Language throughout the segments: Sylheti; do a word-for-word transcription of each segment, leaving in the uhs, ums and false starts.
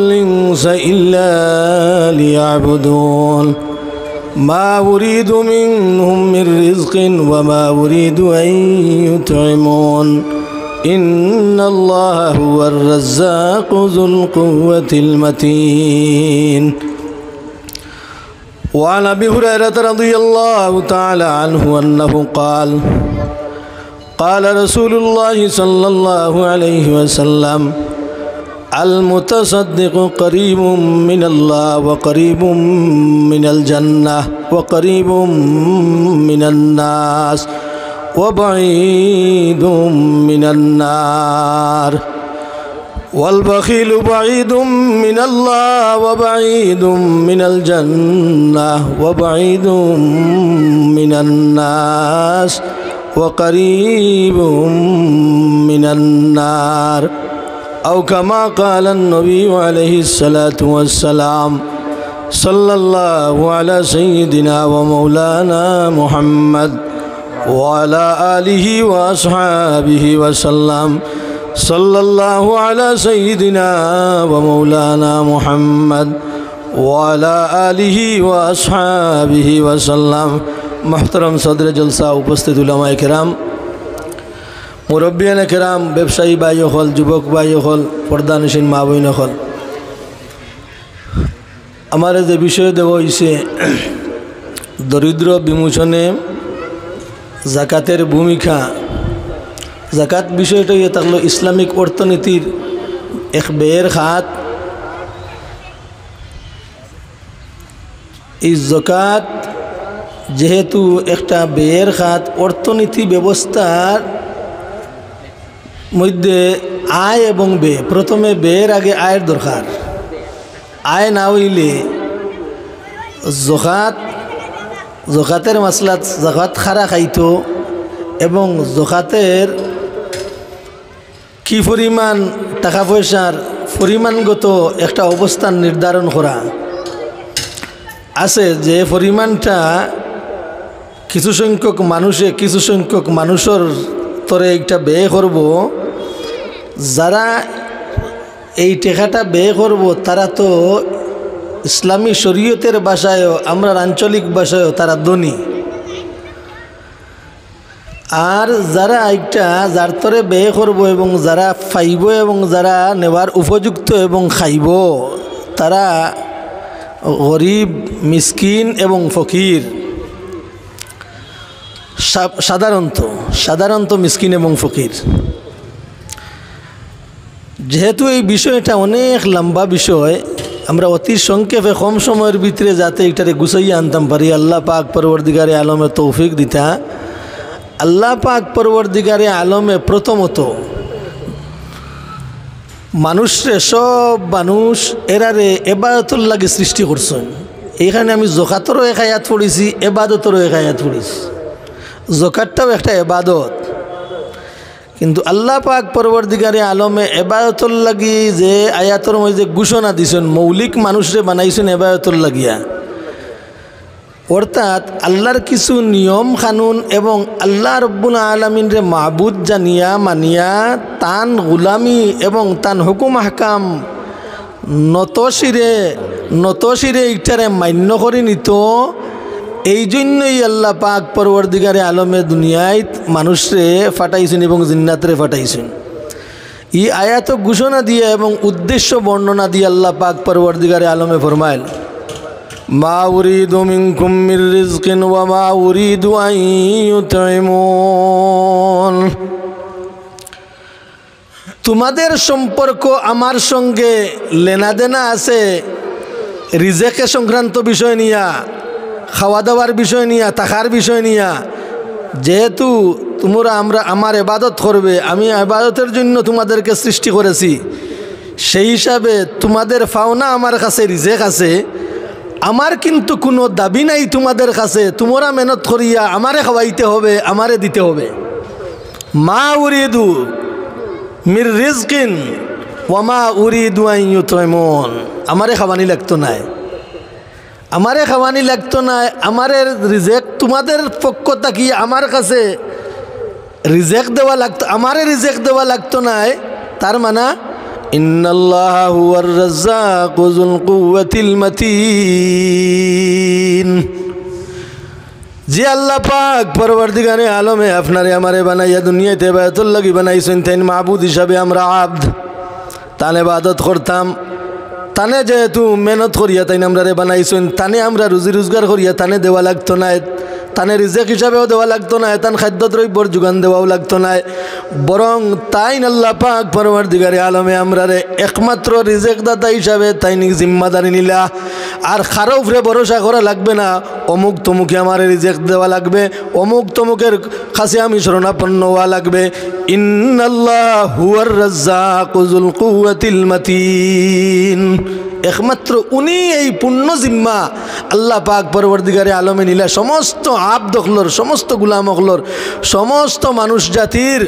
الإنس إلا ليعبدون. ما أريد منهم من رزق وما أريد أن يطعمون. إن الله هو الرزاق ذو القوة المتين. وعن أبي هريرة رضي الله تعالى عنه أنه قال: قال رسول الله صلى الله عليه وسلم: المتصدق قريب من الله وقريب من الجنة وقريب من الناس وبعيد من النار. والبخيل بعيد من الله وبعيد من الجنة وبعيد من الناس وقريب من النار. أو كما قال النبي عليه الصلاة والسلام. صلى الله على سيدنا ومولانا محمد وعلى آله وأصحابه وسلم. صلى الله على سيدنا ومولانا محمد وعلى آله وأصحابه وسلم. محترم صدر جلسة، উপস্থিত উলামায়ে কেরাম, মুরব্বিয়ানে কেরাম, ব্যবসায়ী ভাই অকল, যুবক ভাই অকল, পর্দানশীন মা বইন অকল, আমারে যে বিষয় দেওয়া অইছে, দরিদ্র বিমোচনে জাকাতের ভূমিকা। জাকাত বিষয়টা ইয়ে থাকলো ইসলামিক অর্থনীতির এক ব্যয়ের খাত। এই জাকাত যেহেতু একটা ব্যয়ের খাত, অর্থনীতি ব্যবস্থার মধ্যে আয় এবং ব্যয়, প্রথমে ব্যয়ের আগে আয়ের দরকার। আয় না অইলে জকাত, জকাতের মাসলাত জকাত খারা খাইতো এবং জকাতের কি পরিমাণ টাকা পয়সার পরিমাণগত একটা অবস্থান নির্ধারণ করা আছে, যে পরিমাণটা কিছু সংখ্যক মানুষে, কিছু সংখ্যক মানুষর তরে একটা ব্যয় করব। যারা এই টাকাটা ব্যয় করব, তারা তো ইসলামী শরীয়তের ভাষায়ও, আমরার আঞ্চলিক ভাষায়ও তারা ধনী। আর যারা একটা, যার তরে ব্যয় করব এবং যারা পাইব এবং যারা নেওয়ার উপযুক্ত এবং খাইব, তারা গরিব, মিসকিন এবং ফকির। সা-, সাধারণত, সাধারণত মিসকিন এবং ফকির। যেহেতু এই বিষয়টা অনেক লম্বা বিষয়, আমরা অতি সংক্ষেপে কম সময়ের ভিতরে যাতে এটারে গুছাইয়া আনতাম পারি, আল্লাহ পাক পরওয়ারদিগারে আলমে তৌফিক দিতা। আল্লাহ পাক পরওয়ারদিগারে আলমে প্রথমত মানুষরে, সব মানুষ এরারে এবাদতর লাগি সৃষ্টি করছইন। এইখানে আমি জকাতরও এক আয়াত পড়ছি, এবাদতরও এক আয়াত পড়ছি। জকাতটাও একটা এবাদত। কিন্তু আল্লাহ পাক পরওয়ারদিগারে আলমে এবাদতর লাগি যে আয়াতর মধ্যে ঘোষণা দিছইন, মৌলিক মানুষরে বানাইছইন এবাদতর লাগিয়া, অর্থাৎ আল্লাহর কিছু নিয়ম কানুন এবং আল্লাহ রব্বুল আলামিনরে মাবুদ জানিয়া মানিয়া তান গুলামি এবং তান হুকুম আহকাম নতশিরে, নতশিরে ইটারে মান্য করি নিত। এই জন্যই আল্লাহ পাক পরওয়ারদিগারে আলমে দুনিয়াত মানুষরে ফাটাইছইন এবং জিন্নাতরে ফাটাইছইন। ই আয়াত ঘোষণা দিয়া এবং উদ্দেশ্য বর্ণনা দিয়া আল্লাহ পাক পরওয়ারদিগারে আলমে ফরমাইল, "মা উরিদু মিনকুম মির রিজকিন ওয়া মা উরিদু আন ইউতইমুন।" তোমাদের সম্পর্ক আমার সঙ্গে লেনাদেনা আছে রিজেকে সংক্রান্ত বিষয় নিয়া, খাওয়া দাওয়ার বিষয় নিয়া, থাকার বিষয় নিয়া। যেহেতু তোমরা আমরা, আমার এবাদত করবে, আমি এবাদতের জন্য তোমাদেরকে সৃষ্টি করেছি, সেই হিসাবে তোমাদের পাওনা আমার কাছে রিজেক আছে। আমার কিন্তু কোনো দাবি নাই তোমাদের কাছে, তোমরা মেহনত করিয়া আমারে খাওয়াইতে হবে, আমারে দিতে হবে। মা উরিদু মির রিজকিন ওয়া মা উরিদু আন ইউতইমুন। আমারে খাওয়ানি লাগতো নায়, আমারে খাওয়ানি লাগতো নায়, আমারে রিজেক তোমাদের পক্ষ থাকি আমার কাছে রিজেক দেওয়া লাগতো, আমারে রিজেক দেওয়া লাগতো নায়। তার মানে إن الله هو الرزاق ذو القوة المتين। যে আল্লাহ পাক পরওয়ারদিগারে আলমে আপনারে আমারে বানাইয়া দুনিয়াত ইবাদতর লাগি বানাইছইন, তাইন মাবুদ হিসাবে আমরা আব্দ, তান ইবাদত করতাম। তানে যেহেতু মেহনত করিয়া তাইন আমরারে বানাইছইন, তানে আমরা রুজি রোজগার করিয়া তানে দেওয়া লাগতো নায়, তানে রিজেক হিসাবেও দেওয়া লাগতো নায়, তান খাদ্য দ্রব্যর যোগান দেওয়াও লাগতো নায়, বরং তাইন আল্লাহ পাক পরওয়ারদিগারে আলমে আমরারে একমাত্র রিজেক দাতা হিসাবে তাইন জিম্মাদারি নিলা। আর কারো উপরে ভরসা করা লাগবে না, অমুক তমুকে আমারে রিজেক দেওয়া লাগবে, অমুক তমুকের কাছে আমি শরণাপন্ন হওয়া লাগবে। إن الله هو الرزاق ذو القوة المتين। একমাত্র উনি এই পূর্ণ জিম্মা আল্লাহ পাক পরওয়ারদিগারে আলমে নিলা সমস্ত আব্দ অকলর, সমস্ত গুলাম অকলর, সমস্ত মানুষ জাতির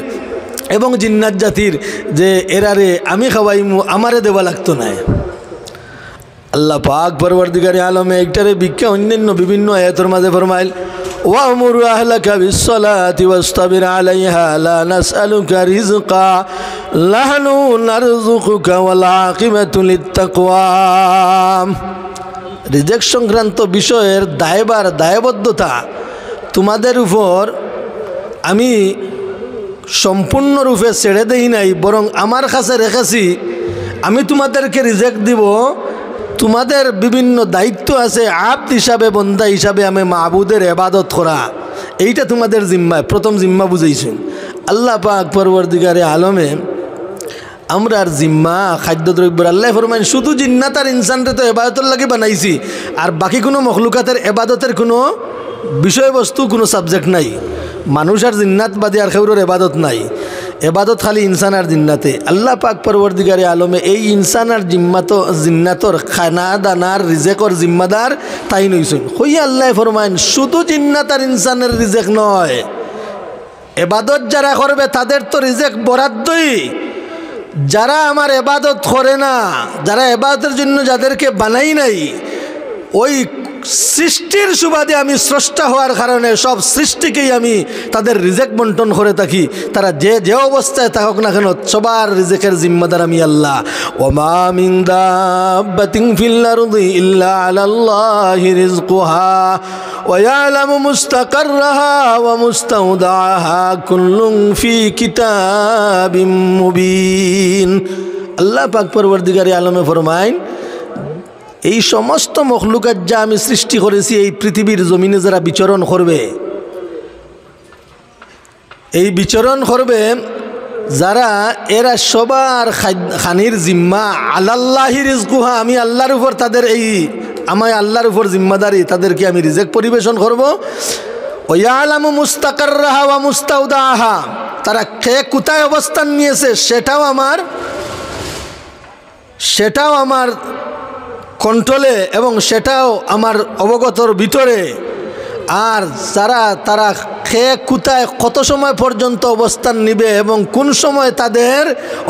এবং জিন্নাত জাতির, যে এরারে আমি খাওয়াইমু, আমারে দেওয়া লাগতো নায়। আল্লাহ পাক পরওয়ারদিগারে আলমে একটারে ভিক্ষা অন্যান্য বিভিন্ন আয়াতর মাঝে ফরমাইল, وأمر أهلك بالصلاة واصطبر عليها لا نسألك رزقا نحن نرزقك والعاقبة للتقوى। রিজেক সংক্রান্ত বিষয়ের দায়ভার, দায়বদ্ধতা তোমাদের উপর আমি সম্পূর্ণরূপে ছেড়ে দেই নাই, বরং আমার কাছে রেখেছি। আমি তোমাদেরকে রিজেক দিব, তোমাদের বিভিন্ন দায়িত্ব আছে, আব্দ হিসাবে, বন্দা হিসাবে আমি মাবুদের ইবাদত করা, এইটা তোমাদের জিম্মায়, প্রথম জিম্মা বুঝাইছইন আল্লাহ পাক পরওয়ারদিগারে আলমে। আমরার জিম্মা খাদ্যদ্রব্যর, আল্লায় ফরমাইন, শুধু জিন্নাত আর ইনসানরে তো ইবাদতর লাগি বানাইছি, আর বাকি কুনু মখলুকাতের ইবাদতের কুনু বিষয়বস্তু, কুনু subject নাই। মানুষ আর জিন্নাত বাদে আর কেউরর ইবাদত নাই, ইবাদত খালি ইনসান আর জিন্নাতে। আল্লাহ পাক পরওয়ারদিগারে আলমে এই ইনসান আর জিম্মাত, জিন্নাতর খানা দানার রিজেকর জিম্মাদার তাইন অইছইন। কইয়া আল্লায় ফরমাইন, শুধু জিন্নাত আর ইনসানের রিজেক নয়, ইবাদত যারা করবে তাদের তো রিজেক বরাদ্দই। যারা আমার ইবাদত করে না, যারা ইবাদতের জন্য যাদেরকে বানাই নাই, ওই সৃষ্টির সুবাদে আমি স্রষ্টা হওয়ার কারণে সব সৃষ্টিকেই আমি তাদের রিজেক বন্টন করে থাকি। তারা যে যে অবস্থায় থাকুক না কেন, সবার রিজেকের জিম্মাদার আমি আল্লাহ। وما من دابة في الأرض إلا على الله رزقها ويعلم مستقرها ومستودعها كل في كتاب مبين। আল্লাহ পাক পরওয়ারদিগারে আলমে ফরমাইন, এই সমস্ত মখলুকাত যা আমি সৃষ্টি করেছি, এই পৃথিবীর জমিনে যারা বিচরণ করবে, এই বিচরণ করবে যারা, এরা সবার খাদ-, খানির জিম্মা, আলাল্লাহি রিজকুহা, আমি আল্লাহর উপর তাদের এই, আমি আল্লাহর উপর জিম্মাদারি, তাদেরকে আমি রিজেক পরিবেশন করব। ওয়া ইয়ালামু মুস্তাকাররাহা ওয়া মুস্তাওদাআহা, তারা কে কোথায় অবস্থান নিয়েছে সেটাও আমার সেটাও আমার কন্ট্রোলে এবং সেটাও আমার অবগতর ভিতরে। আর যারা, তারা কে কোথায় কত সময় পর্যন্ত অবস্থান নিবে এবং কোন সময় তাদের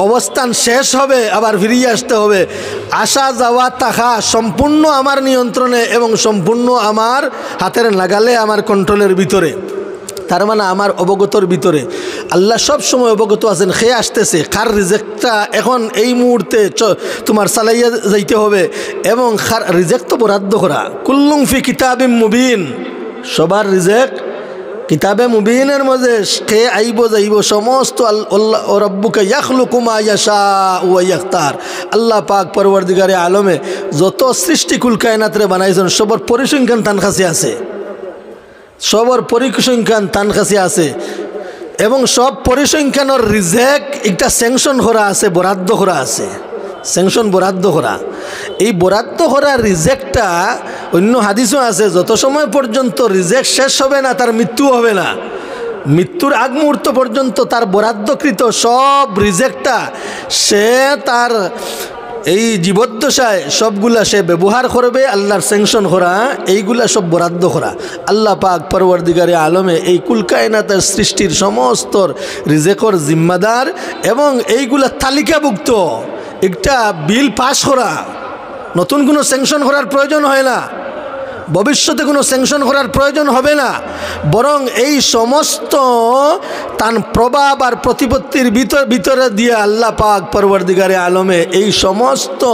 অবস্থান শেষ হবে, আবার ফিরিয়ে আসতে হবে, আসা যাওয়া থাকা সম্পূর্ণ আমার নিয়ন্ত্রণে এবং সম্পূর্ণ আমার হাতের নাগালে, আমার কন্ট্রোলের ভিতরে। তার মানে আমার অবগতর ভিতরে। আল্লাহ সব সময় অবগত আছেন, কে আসতেছে, কার রিজেকটা এখন এই মুহূর্তে চ-, তোমার চালাইয়া যাইতে হবে, এবং কার রিজেক তো বরাদ্দ করা। কুল্লুন ফি কিতাবিম মুবিন, সবার রিজেক কিতাবে মুবিনের মাঝে। কে আইব যাইব সমস্ত আল-, আল্লাহ, ও রাব্বুকা ইয়াখলুকু মা ইয়াশা ওয়া ইয়াখতার। আল্লাহ পাক পরওয়ারদিগারে আলমে যত সৃষ্টি কুল কায়নাতরে বানাইছেন, সবর পরিসংখ্যান তান কাছে আছে। সবর পরিসংখ্যান তান কাছে আছে এবং সব পরিসংখ্যানর রিজেক একটা স্যাংশন করা আছে, বরাদ্দ করা আছে, স্যাংশন বরাদ্দ করা। এই বরাদ্দ করা রিজেকটা অন্য হাদিসও আছে, যত সময় পর্যন্ত রিজেক শেষ হবে না, তার মৃত্যু হবে না। মৃত্যুর আগ মুহূর্ত পর্যন্ত তার বরাদ্দকৃত সব রিজেকটা সে তার এই জীবদ্দশায় সবগুলা সে ব্যবহার করবে, আল্লাহর স্যাংশন করা, এইগুলা সব বরাদ্দ করা। আল্লাহ পাক পরওয়ারদিগারে আলমে এই কুল কায়নাতের সৃষ্টির সমস্ত রিজেকর জিম্মাদার এবং এইগুলা তালিকাভুক্ত। একটা বিল পাস করা, নতুন কোনো স্যাংশন করার প্রয়োজন হয় না। ভবিষ্যতে কোনো স্যাংশন করার প্রয়োজন হবে না, বরং এই সমস্ত তান প্রভাব আর প্রতিপত্তির ভিতর ভিতরে দিয়া আল্লাহ পাক পরওয়ারদিগারে আলমে এই সমস্ত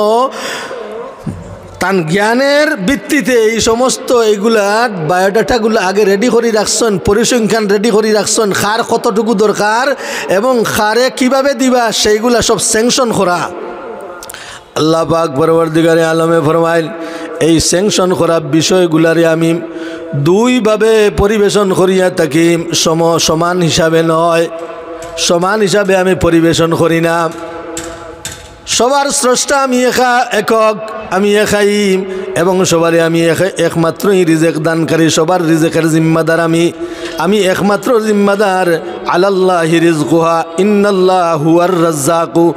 তান জ্ঞানের ভিত্তিতে এই সমস্ত এইগুলার বায়োডাটাগুলা আগে রেডি করি রাখছইন, পরিসংখ্যান রেডি করি রাখছইন, কার কতটুকু দরকার এবং কারে কিভাবে দিবা, সেইগুলা সব স্যাংশন করা। আল্লাহ পাক পরওয়ারদিগারে আলমে ফরমাইল, এই স্যাংশন করা বিষয়গুলারে আমি দুইভাবে পরিবেশন করিয়া থাকি, সম-, সমান হিসাবে নয়, সমান হিসাবে আমি পরিবেশন করি না। সবার স্রষ্টা আমি একা, একক, আমি একাই, এবং সবারে আমি এক-, একমাত্রই রিজেক দানকারী, সবার রিজেকের জিম্মাদার আমি। আমি একমাত্র জিম্মাদার। আলাল্লাহি রিজকুহা, ইন্নাল্লাহা হুয়ার রাজ্জাকু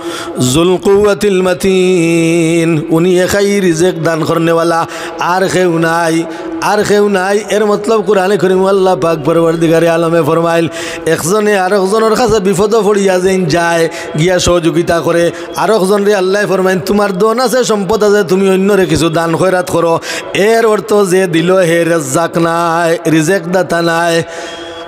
যুল কুওয়াতিল মাতিন। উনি একাই রিজেক দান করনেওয়ালা, আর কেউ নাই, আর কেউ নাই। এর মতলব কুরআনে করিম আল্লাহ পাক পরওয়ারদিগারে আলমে ফরমাইল, একজনে আরকজনর কাছে বিপদো পড়িয়া যেইন যায়, গিয়া সহযোগিতা করে, আরকজনরে আল্লায় ফরমাইন, তুমার ধন আছে, সম্পদ আছে, তুমি অইন্যরে কিছু দান খয়রাত করো। এর অর্থ যে দিল হে রাজ্জাক নায়, রিজেক দাতা নায়।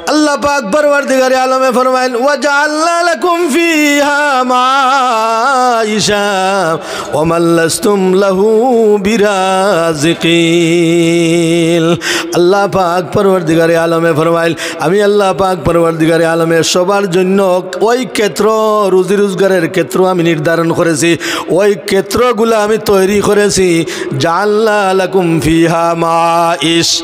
আল্লাহ পাক পরওয়ারদিগারে আলমে ফরমাইন, "ওয়া জাআলনা লাকুম ফিহা মাআইশা ওয়া মান লাস্তুম লাহু বিরাজিকিন।" আল্লাহ পাক পরওয়ারদিগারে আলমে ফরমাইন, আমি আল্লাহ পাক পরওয়ারদিগারে আলমে সবার জন্য ওই ক্ষেত্র, রুজি রোজগারের ক্ষেত্র আমি নির্ধারণ করেছি, ওই ক্ষেত্রগুলা আমি তৈরি করেছি। জাআলনা লাকুম ফিহা মাআইশ,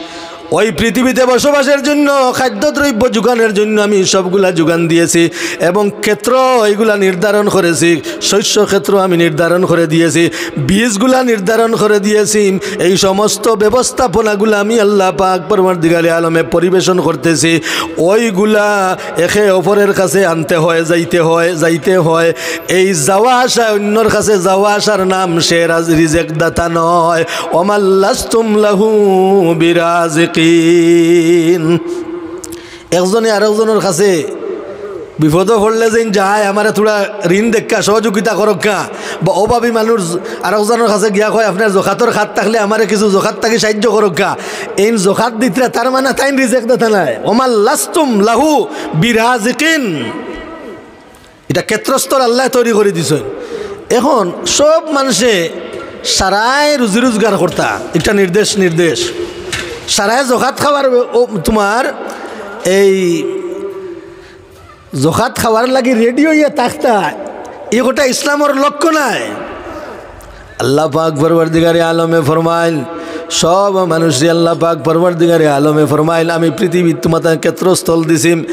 ওই পৃথিবীতে বসবাসের জন্য, খাদ্যদ্রব্য যোগানের জন্য আমি সবগুলা যোগান দিয়েছি এবং ক্ষেত্র এইগুলা নির্ধারণ করেছি, শস্য ক্ষেত্র আমি নির্ধারণ করে দিয়েছি, বীজগুলা নির্ধারণ করে দিয়েছি। এই সমস্ত ব্যবস্থাপনাগুলা আমি আল্লাহ পাক পরওয়ারদিগারে আলমে পরিবেশন করতেছি। ওইগুলা একে অপরের কাছে আনতে হয়, যাইতে হয়, যাইতে হয়। এই যাওয়া আসা, অন্যর কাছে যাওয়া আসার নাম সে রাজ-, রিজেক দাতা নয়। ওয়া মান লাস্তুম লাহু বিরাজিকিন। একজনে আরকজনর কাছে বিপদো পড়লে যেইন যায়, আমারে থুড়া ঋণ দেউক্কা, সহযোগিতা করউক্কা, বা অভাবী মানুষ আরকজনর কাছে গিয়া কয়, আপনার জকাতর খাত থাকলে আমারে কিছু জকাত থাকি সাহায্য করউক্কা, এইন জকাত দিতরা, তার মানে তাইন রিজেক দাতা নায়। ওয়া মান লাস্তুম লাহু বিরাজিকিন। ইটা ক্ষেত্রস্থল আল্লায় তৈরি করি দিছইন। এখন সব মানষে সারায় রুজি রোজগার করতা, একটা নির্দেশ, নির্দেশ। সারায় জকাত খাওয়ার, ও, তুমার এই জকাত খাওয়ার লাগি রেডি অইয়া থাকতা, ই কথা ইসলামর লক্ষ্য নায়। আল্লাহ পাক পরওয়ারদিগারে আলমে ফরমাইন, সব মানুষরে আল্লাহ পাক পরওয়ারদিগারে আলমে ফরমাইন, আমি পৃথিবীত তুমাতার ক্ষেত্রস্থল দিছি,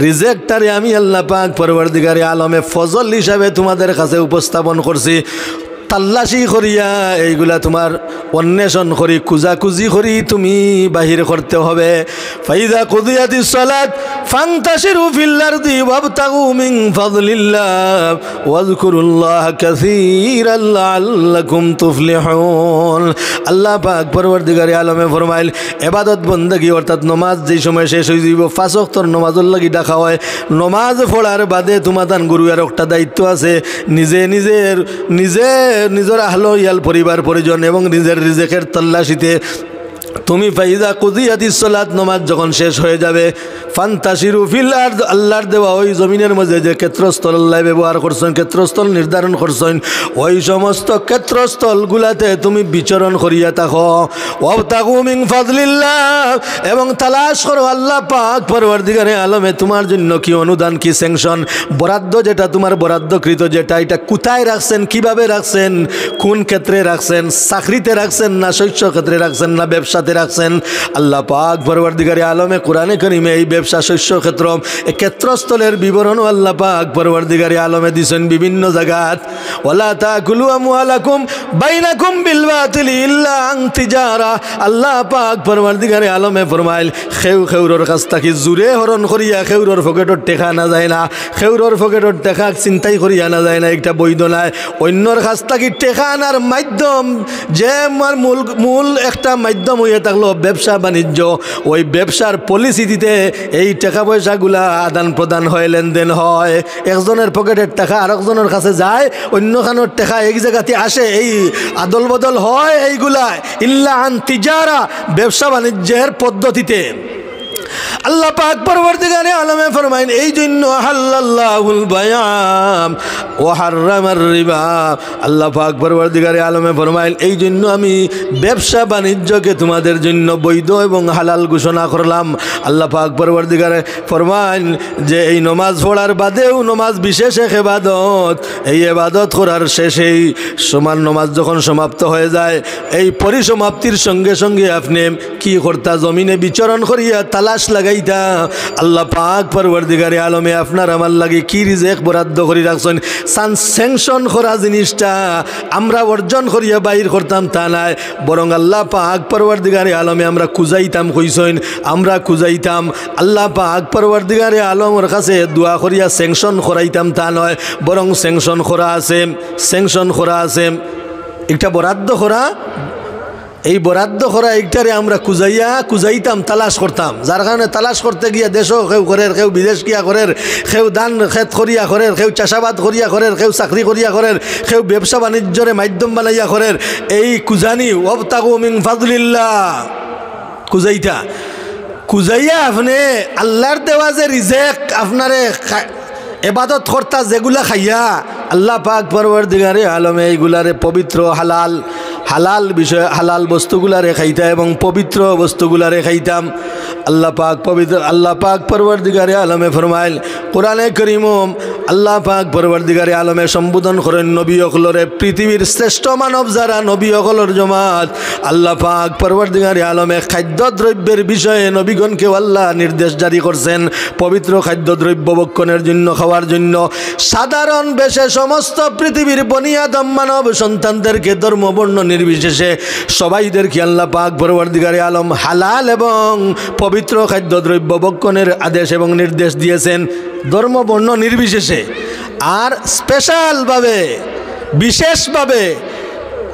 রিজেকটারে আমি আল্লাহ পাক পরওয়ারদিগারে আলমে ফজল হিসাবে তুমাদের কাছে উপস্থাপন করছি। তাল্লাশি করিয়া এইগুলা তুমার অন্বেষণ করি, খুজাখুজি করি তুমি বাহির করতে হবে। ফাইদা কুদিয়াতিস সালাত ফান্তাশিরু ফিল আরদি ওয়াবতাগু মিন ফাদলিল্লাহ ওয়াজকুরুল্লাহ কাসীরাল লাআল্লাকুম তুফলিহুন। আল্লাহ পাক পরওয়ারদিগারে আলমে ফরমাইল, এবাদত বন্দেগী অর্থাৎ নমাজ যেই সময় শেষ অইযিবো, পাঁচ ওয়াক্তর নমাজর লাগি ডাকা হয়, নমাজ পড়ার বাদে তুমাতান গুরু আর একটা দায়িত্ব আছে, নিজে নিজের, নিজে, নিজর আহলো ইয়াল, পরিবার পরিজন এবং নিজের রিজেকের তল্লাশিতে তুমি ফাইদা কুদিয়াতিস সালাত, নমাজ যখন শেষ হয়ে যাবে, ফান্তাশিরু ফিল আরদ, আল্লাহর দেওয়া ওই জমিনের মধ্যে যে ক্ষেত্রস্থল আল্লাহ ব্যবহার করছইন, ক্ষেত্রস্থল নির্ধারণ করছইন, ওই সমস্ত ক্ষেত্রস্থলগুলাতে তুমি বিচরণ করিয়া থাকো। ওয়াবতাগু মিন ফাদলিল্লাহ, এবং তালাশ করো আল্লাহ পাক পরওয়ারদিগারে আলমে তুমার জন্য কি অনুদান, কি স্যাংশন, বরাদ্দ যেটা তুমার বরাদ্দকৃত, যেটা, এটা কোথায় রাখছেন, কিভাবে রাখছেন, কোন ক্ষেত্রে রাখছেন, চাকরিতে রাখছেন না শস্য ক্ষেত্রে রাখছেন না ব্যবসাতে রাখছেন। আল্লাহ পাক পরওয়ারদিগারে আলমে কোরআনে করিমে এই ব্যবসা, শস্য ক্ষেত্র, এই ক্ষেত্রস্থলের বিবরণও আল্লাহ পাক পরওয়ারদিগারে আলমে দিছইন বিভিন্ন জাগাত। ওয়ালা তাকুলু আমওয়ালাকুম বাইনাকুম বিল বাতিলি ইল্লা আন তিজারা। আল্লাহ পাক পরওয়ারদিগারে আলমে ফরমাইল, কেউ কেউরর কাছ থাকি জুরে হরণ করিয়া কেউরর পকেটর টেকা আনা যায় না, কেউরর পকেটর টেকা ছিনতাই করিয়া আনা যায় না, একটা বৈধ নায়। অন্যর কাছ থাকি টেকা আনার মাধ্যম, যে আমার মূল, মূল একটা মাধ্যম থাকলো ব্যবসা বাণিজ্য, ওই ব্যবসার পলিসিতে এই টেকা পয়সাগুলা আদান প্রদান হয়, লেনদেন হয়। একজনের পকেটের টেকা আরকজনের কাছে যায়, অন্য খানোর টেকা এই জায়গাতে আসে, এই আদল বদল হয় এইগুলা। ইল্লা আন তিজারা, ব্যবসা বাণিজ্যের পদ্ধতিতে। আল্লাহ পাক পরওয়ারদিগারে আলমে ফরমাইন, এই জন্য হাল্লাল্লাহুল বায়া ওয়া হাররামার রিবা। আল্লাহ পাক পরওয়ারদিগারে আলমে ফরমাইন, এই জন্য আমি ব্যবসা বাণিজ্যকে তোমাদের জন্য বৈধ এবং হালাল ঘোষণা করলাম। আল্লাহ পাক পরওয়ারদিগারে ফরমাইন যে এই নমাজ পড়ার বাদেও নমাজ বিশেষ এক এবাদত, এই এবাদত করার শেষেই সমান নমাজ যখন সমাপ্ত হয়ে যায়, এই পরিসমাপ্তির সঙ্গে সঙ্গে আপনি কি করতা? জমিনে বিচরণ করিয়া তালাশ লাগাইতা। আল্লাহ পাক পরওয়ারদিগারে আলমে আপনার আমার লাগি কি রিজেক বরাদ্দ করি রাখছইন। সান-, স্যাংশন করা জিনিসটা আমরা অর্জন করিয়া বাইর করতাম তা নায়, বরং আল্লাহ পাক পরওয়ারদিগারে আলমে আমরা খুজাইতাম কইছইন, আমরা খুজাইতাম। আল্লাহ পাক পরওয়ারদিগারে আলমর কাছে দোয়া করিয়া স্যাংশন করাইতাম তা নয়, বরং স্যাংশন করা আছে, স্যাংশন করা আছে, একটা বরাদ্দ করা। এই বরাদ্দ করা এইটারে আমরা খুজাইয়া, খুজাইতাম, তালাশ করতাম। যার কারণে তালাশ করতে গিয়া দেশও কেউ করের, কেউ বিদেশ গিয়া করের, কেউ ধান খেত করিয়া করের, কেউ চাষাবাদ করিয়া করের, কেউ চাকরি করিয়া করের, কেউ ব্যবসা বাণিজ্যরে মাধ্যম বানাইয়া করের। এই খুজানি, ওয়াবতাগু মিন ফাদলিল্লাহ, খুজাইতা। খুজাইয়া আপনে আল্লাহর দেওয়া যে রিজেক আপনারে খা-, এবাদত করতা যেগুলা খাইয়া, আল্লাহ পাক পরওয়ারদিগারে আলমে এইগুলারে পবিত্র, হালাল, হালাল বিষয়, হালাল বস্তুগুলারে খাইতা এবং পবিত্র বস্তুগুলারে খাইতাম। আল্লাহ পাক পবিত্র, আল্লাহ পাক পরওয়ারদিগারে আলমে ফরমাইল, কোরআনে করিমো আল্লাহ পাক পরওয়ারদিগারে আলমে সম্বোধন করেন নবী অকলরে, পৃথিবীর শ্রেষ্ঠ মানব যারা নবী অকলর জমাত, আল্লাহ পাক পরওয়ারদিগারে আলমে খাদ্যদ্রব্যের বিষয়ে নবীগণকেও আল্লাহ নির্দেশ জারি করছেন, পবিত্র খাদ্যদ্রব্য ভক্ষণের জন্য, খাওয়ার জন্য। সাধারণ বেশে সমস্ত পৃথিবীর বনি আদম মানব সন্তানদেরকে ধর্ম বর্ণ নির্বিশেষে সবাইদেরকে আল্লাহ পাক পরওয়ারদিগারে আলম হালাল এবং পবিত্র খাদ্যদ্রব্য ভক্ষণের আদেশ এবং নির্দেশ দিয়েছেন, ধর্ম বর্ণ নির্বিশেষে। আর স্পেশালভাবে, বিশেষভাবে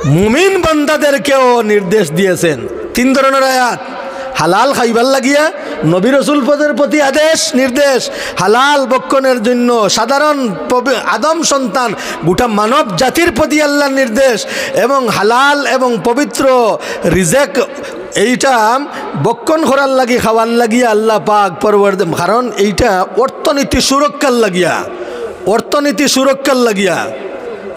মুমিন বান্দাদেরকেও নির্দেশ দিয়েছেন। তিন ধরনের আয়াত, হালাল খাইবার লাগিয়া নবী রসুল পদের প্রতি আদেশ, নির্দেশ, হালাল ভক্ষণের জন্য সাধারণ পবি-, আদম সন্তান, গোটা মানব জাতির প্রতি আল্লাহর নির্দেশ, এবং হালাল এবং পবিত্র রিজেক এইটা ভক্ষণ করার লাগি, খাওয়ার লাগিয়া আল্লাহ পাক পরওয়ারদে-, কারণ এইটা অর্থনীতি সুরক্ষার লাগিয়া, অর্থনীতি সুরক্ষার লাগিয়া,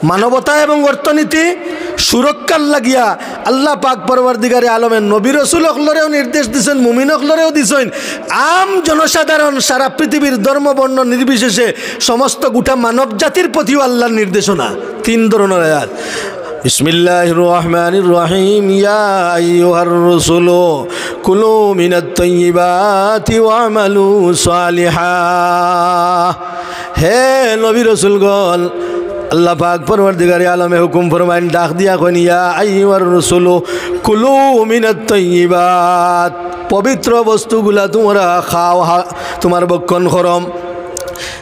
মানবতা এবং অর্থনীতি সুরক্ষার লাগিয়া আল্লাহ পাক পরওয়ারদিগারে আলমে নবী রসুল অকলরেও নির্দেশ দিছেন, মুমিন অকলরেও দিছেন, আম জনসাধারণ সারা পৃথিবীর ধর্ম বর্ণ নির্বিশেষে সমস্ত গোটা মানব জাতির প্রতিও আল্লাহর নির্দেশনা। তিন ধরনের আয়াত। বিসমিল্লাহির রহমানির রহিম। ইয়া আইয়ুহার রুসুলু কুলু মিনাত তাইয়িবাতি ওয়া'মালু সালিহা। হে নবী রসুলগণ, আল্লাহ পাক পরওয়ারদিগারে আলমে হুকুম ফরমাইন, ডাক দিয়া কইন, ইয়া আইয়ুহার রুসুলু কুলু মিনাত তাইয়িবাত, পবিত্র বস্তুগুলা তোমরা খাও, হা-, তোমার ভক্ষণ করো।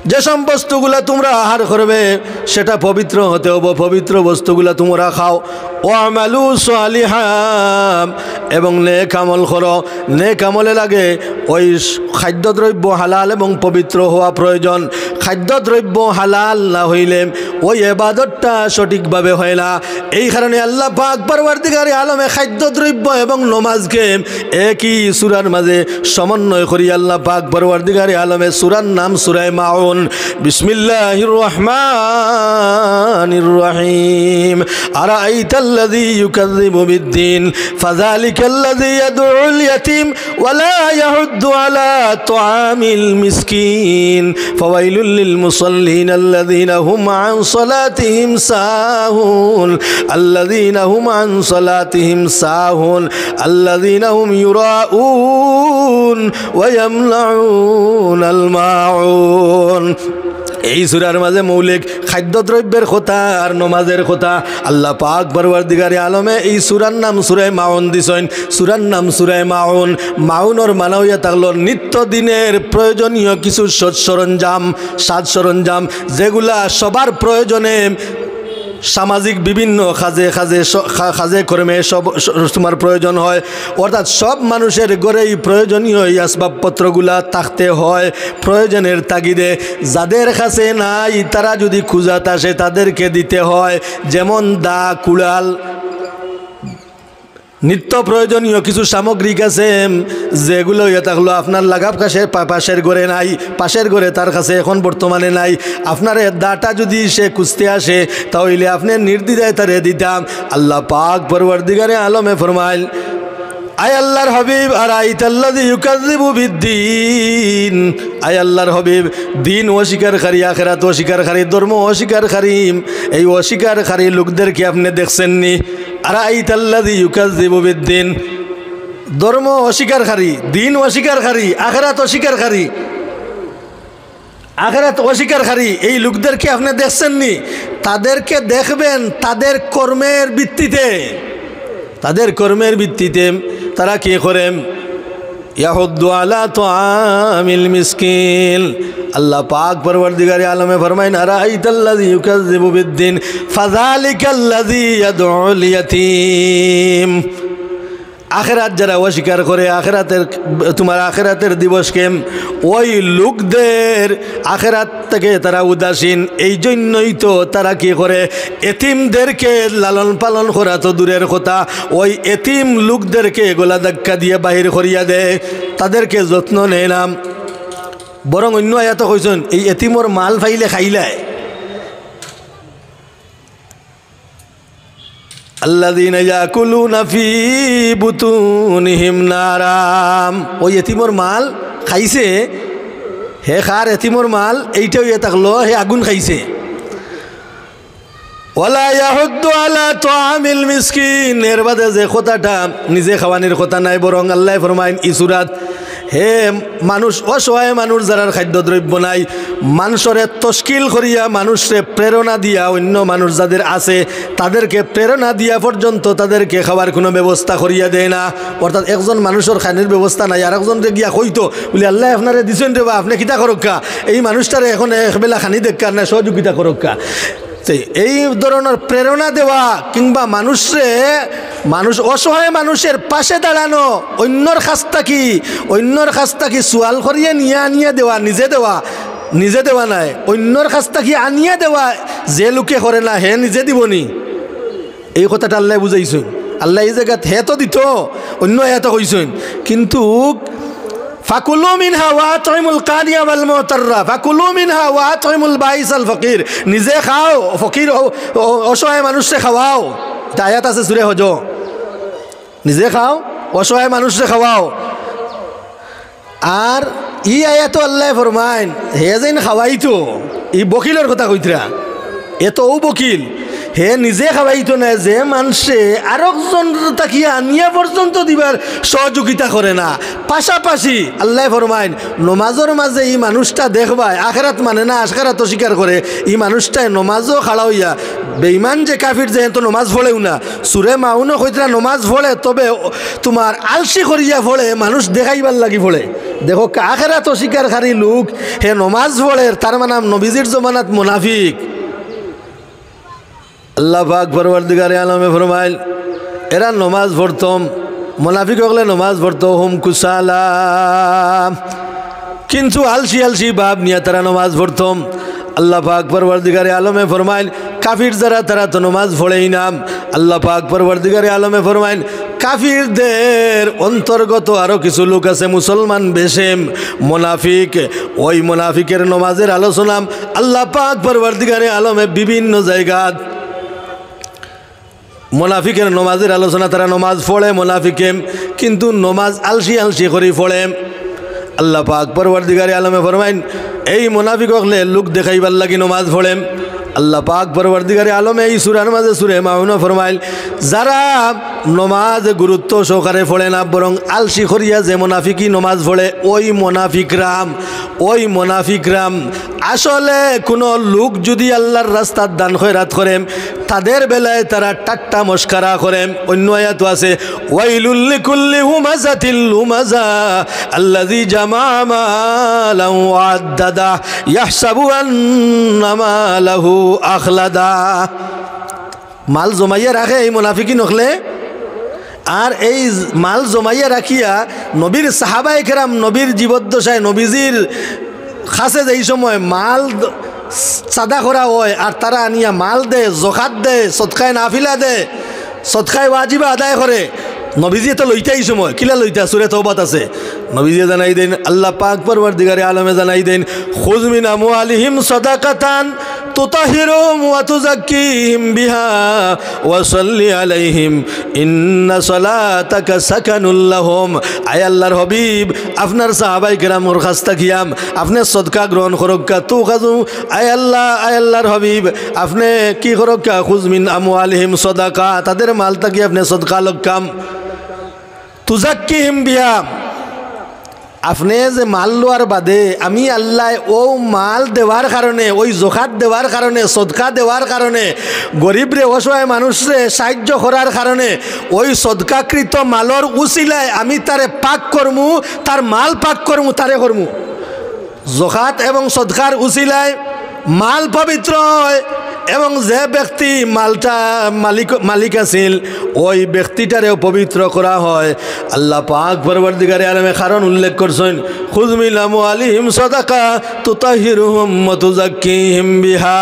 যেসব বস্তুগুলা তোমরা আহার করবে, সেটা পবিত্র হতে হবে, পবিত্র বস্তুগুলা তোমরা খাও। ওয়া'মালু সালিহা, এবং নেক আমল করো। নেক আমলে লাগে ওই খাদ্যদ্রব্য হালাল এবং পবিত্র হওয়া প্রয়োজন। খাদ্যদ্রব্য হালাল না হইলে ওই এবাদতটা সঠিকভাবে হয় না। এই কারণে আল্লাহ পাক পরওয়ারদিগারে আলমে খাদ্যদ্রব্য এবং নমাজকে একই সূরার মাঝে সমন্বয় করি আল্লাহ পাক পরওয়ারদিগারে আলমে সূরার নাম সূরায়ে মাউন। বিসমিল্লাহির রহমানির রহিম। আরাআইতাল্লাযী ইউকাযযিবু বিদ্দীন, ফাযালিকাল্লাযী ইয়াদউল ইয়াতীম, ولا يحض على طعام المسكين. فويل للمصلين الذين هم عن صلاتهم ساهون. الذين هم عن صلاتهم ساهون. الذين هم يراءون ويمنعون الماعون. এই সূরার মাঝে মৌলিক খাদ্যদ্রব্যের কথা আর নমাজের কথা। আল্লাহ পাক পরওয়ারদিগারে আলমে এই সূরার নাম সূরায়ে মাউন দিছইন। সূরার নাম সূরায়ে মাউন। মাউনর মানা হইয়া থাকলো নিত্য দিনের প্রয়োজনীয় কিছু সজ সরঞ্জাম, সাজ সরঞ্জাম, যেগুলা সবার প্রয়োজনে সামাজিক বিভিন্ন কাজে কাজে স-, কা-, কাজে কর্মে সব স-, তোমার প্রয়োজন হয়, অর্থাৎ সব মানুষের ঘরেই প্রয়োজনীয় এই আসবাবপত্রগুলা থাকতে হয় প্রয়োজনের তাগিদে। যাদের কাছে নাই, তারা যদি খুজাত আসে, তাদেরকে দিতে হয়, যেমন দা, কুড়াল, নিত্য প্রয়োজনীয় কিছু সামগ্রিক আছে, যেগুলো ইয়া থাকলো আপনার লাগাব কাছে পা-, পাশের ঘরে নাই, পাশের ঘরে তার কাছে এখন বর্তমানে নাই। আপনার এ দাটা যদি সে খুঁজতে আসে, তাহলে আপনি নির্দ্বিধায় তারে দিতাম। আল্লাহ পাক পরওয়ারদিগারে আলমে ফরমাইল, আয় আল্লাহর হাবিব, আরাআইতাল্লাযী ইউকাযযিবু বিদ্দীন, আয় আল্লাহর হাবিব, দিন অস্বীকারকারী, আখেরাত অস্বীকারকারী, ধর্ম অস্বীকারকারী, এই অস্বীকারকারী লোকদেরকে আপনি দেখছেননি? আরাআইতাল্লাযী ইউকাযযিবু বিদ্দীন, ধর্ম অস্বীকারকারী, দিন অস্বীকারকারী, আখেরাত অস্বীকারকারী, আখেরাত অস্বীকারকারী এই লোকদেরকে আপনি দেখছেননি? তাদেরকে দেখবেন তাদের কর্মের ভিত্তিতে, তাদের কর্মের ভিত্তিতে তারা কি করে? ইয়াহুদ্দু আলা তাআমিল মিসকিন। আল্লাহ পাক পরওয়ারদিগারে আলমে ফরমাইন, আরাআইতাল্লাযী ইউকাযযিবু বিদ্দীন, ফাযালিকাল্লাযী ইয়াদউল ইয়াতীম। আখেরাত যারা অস্বীকার করে, আখেরাতের, তোমার আখেরাতের দিবসকে, ওই লোকদের আখেরাত থেকে তারা উদাসীন। এই জন্যই তো তারা কি করে? এতিমদেরকে লালন পালন করা তো দূরের কথা, ওই এতিম লোকদেরকে গলা ধাক্কা দিয়ে বাহির করিয়া দেয়, তাদেরকে যত্ন নেয় না। বরং অন্য আয়াতো কইছইন, এই এতিমর মাল পাইলে খাইলায়। আল্লাযীনা ইয়াকুলুনা ফী বুতুনিহিম নারা। ওই এতিমর মাল খাইছে, হে খার এতিমর মাল, এইটা অইয়া থাকলো, হে আগুন খাইছে। ওয়ালা ইয়াহুদ্দু আলা তাআমিল মিসকিন। এর বাদে যে কথাটা, নিজে খাওয়ানির কথা নাই, বরং আল্লায় ফরমাইন ই সূরাত, হে মানুষ, অসহায় মানুষ যারার খাদ্যদ্রব্য নাই, মানুষরে তশকিল করিয়া, মানুষরে প্রেরণা দিয়া, অন্য মানুষ যাদের আছে, তাদেরকে প্রেরণা দিয়া পর্যন্ত তাদেরকে খাওয়ার কোনো ব্যবস্থা করিয়া দেয় না। অর্থাৎ একজন মানুষর খানির ব্যবস্থা নাই, আর একজনরে গিয়া কইতো, বলে, "আল্লায় আপনারে দিছইন রে বা, আপনে কিতা করউক্কা, এই মানুষটারে এখন একবেলা খানি দেউক্কা না, সহযোগিতা করউক্কা।" তে এই ধরনর প্রেরণা দেওয়া কিংবা মানুষরে, মানুষ, অসহায় মানুষের পাশে দাঁড়ানো, অন্যর কাছ থাকি, অন্যর কাছ থাকি সুয়াল করিয়া নিয়া আনিয়া দেওয়া, নিজে দেওয়া, নিজে দেওয়া নায়, অন্যর কাছ থাকি আনিয়া দেওয়া, যে লোকে করে না, হে নিজে দিবনি। এই কথাটা আল্লায় বুঝাইছইন। আল্লায় এই জাগাত হে তো দিতো, অন্য আয়াতো কইছইন, কিন্তু ফাকুলু মিনহা ওয়া আতইমুল কানিয়া ওয়াল মুতাররা, ফাকুলু মিনহা ওয়া আতইমুল বাইসাল ফকির। নিজে খাও, ফকির অ-, অ-, অসহায় মানুষরে খাওয়াও। ইটা আয়াত আছে সূরা হজ। নিজে খাও, অসহায় মানুষরে খাওয়াও। আর ই আয়াতো আল্লায় ফরমাইন, হে যেইন খাওয়াইতো, ই বকিলর কথা কইতরা, এ তো অউ বকিল, হে নিজে খাওয়াইতো নায়, যে মানষে আরকজন থাকি আনিয়া পর্যন্ত দিবার সহযোগিতা করে না। পাশাপাশি আল্লায় ফরমাইন, নমাজর মাঝে ই মানুষটা দেখবায়, আখেরাত মানে না, আখেরাত অস্বীকার করে, ই মানুষটায় নমাজো খাড়া অইয়া, বেইমান যে কাফির যে, হে তো নমাজ পড়েও না। সূরা মাউনো কইতরা নমাজ পড়ে, তবে তোমার আলসি করিয়া পড়ে, মানুষ দেখাইবার লাগি পড়ে। দেখউক্কা, আখেরাত অস্বীকারকারী লোক, হে নমাজ পড়ের, তার মানে নবীজির জমানাত মুনাফিক। আল্লাহ পাক পরওয়ারদিগারে আলমে ফরমাইল, এরা নমাজ পড়তো, মুনাফিক অকলে নমাজ পড়তো, হুম কুসালা, কিন্তু আলসি আলসি ভাব নিয়া তারা নমাজ পড়তো। আল্লাহ পাক পরওয়ারদিগারে আলমে ফরমাইল, কাফির যারা, তারা তো নমাজ পড়েই না। আল্লাহ পাক পরওয়ারদিগারে আলমে ফরমাইল, কাফিরদের অন্তর্গত আরো কিছু লোক আছে মুসলমান বেশে, মুনাফিক। ওই মুনাফিকের নমাজের আলোচনা আল্লাহ পাক পরওয়ারদিগারে আলমে বিভিন্ন জায়গাত মুনাফিকের নমাজের আলোচনা, তারা নমাজ পড়ে মুনাফিকে, কিন্তু নমাজ আলসি আলসি করি পড়ে। আল্লাহ পাক পরওয়ারদিগারে আলমে ফরমাইন, এই মুনাফিক অকলে লোক দেখাইবার লাগি নমাজ পড়ে। আল্লাহ পাক পরওয়ারদিগারে আলমে এই সূরার মাঝে, সূরা মাউনো ফরমাইল, যারা নমাজ গুরুত্ব সহকারে পড়ে না, বরং আলসি করিয়া যে মুনাফিকি নমাজ পড়ে, ওই মুনাফিকরাম, ওই মুনাফিকরাম আসলে কোনো লোক যদি আল্লাহর রাস্তাত দান খয়রাত করে, তাদের বেলায় তারা ঠাট্টা মস্করা করে। অন্য আয়াত আছে, "ওয়াইলুল লিকুল্লি হুমাযাতিল লুমাযা, আল্লাযী জামাআ মালান ওয়া আদ্দাদা, ইয়াহসাবু আন্না মালাহু আখলাদা।" মাল জমাইয়া রাখে এই মুনাফিকিন অকলে। আর এই মাল জমাইয়া রাখিয়া নবীর সাহাবায়ে কেরাম, নবীর জীবদ্দশায় নবীজির কাছে যেই সময় মাল দ-, চাঁদা করা হয়, আর তারা আনিয়া মাল দেয়, জকাত দেয়, সদকায়ে নাফিলা দেয়, সদকায়ে ওয়াজিবা আদায় করে, নবীজিয়ে তো লইতা ই সময়। কিলা লইতা? সূরা তওবাত আছে। নবীজিয়ে জানাই দেইন, আল্লাহ পাক পরওয়ারদিগারে আলমে জানাই দেইন, "খুয মিন আমওয়ালিহিম সাদাকাতান তুতাহহিরুহুম ওয়া তুযাক্কিহিম বিহা ওয়া সাল্লি আলাইহিম ইন্না সালাতাকা সাকানুল লাহুম।" আয় আল্লাহর হাবিব, আপনার সাহাবায়ে কেরামর কাছ থাকিয়া আপনে সদকা গ্রহণ করউক্কা। তুখাযু, আয় আল্লাহ, আয় আল্লাহর হাবিব, আপনে কি করউক্কা? "খুয মিন আমওয়ালিহিম সাদাকা", তাদের মাল থাকি আপনে সদকা লউক্কা। "তুযাক্কিহিম বিহা", আপনে যে মাল লওয়ার বাদে আমি আল্লায় অউ মাল দেওয়ার কারণে, ওই জকাত দেওয়ার কারণে, সদকা দেওয়ার কারণে, গরিবরে, অসহায় মানুষরে সাহায্য করার কারণে, ওই সদকাকৃত মালর উসিলায় আমি তারে পাক করমু, তার মাল পাক করমু, তারে করমু। জকাত এবং সদকার উসিলায় মাল পবিত্র হয় এবং যে ব্যক্তি মালটা মালিক, মালিক আছিল, ওই ব্যক্তিটারেও পবিত্র করা হয়। আল্লাহ পাক পরওয়ারদিগারে আলমে কারণ উল্লেখ করছইন, "খুয মিন আমওয়ালিহিম সাদাকা তুতাহহিরুহুম ওয়া তুযাক্কিহিম বিহা।"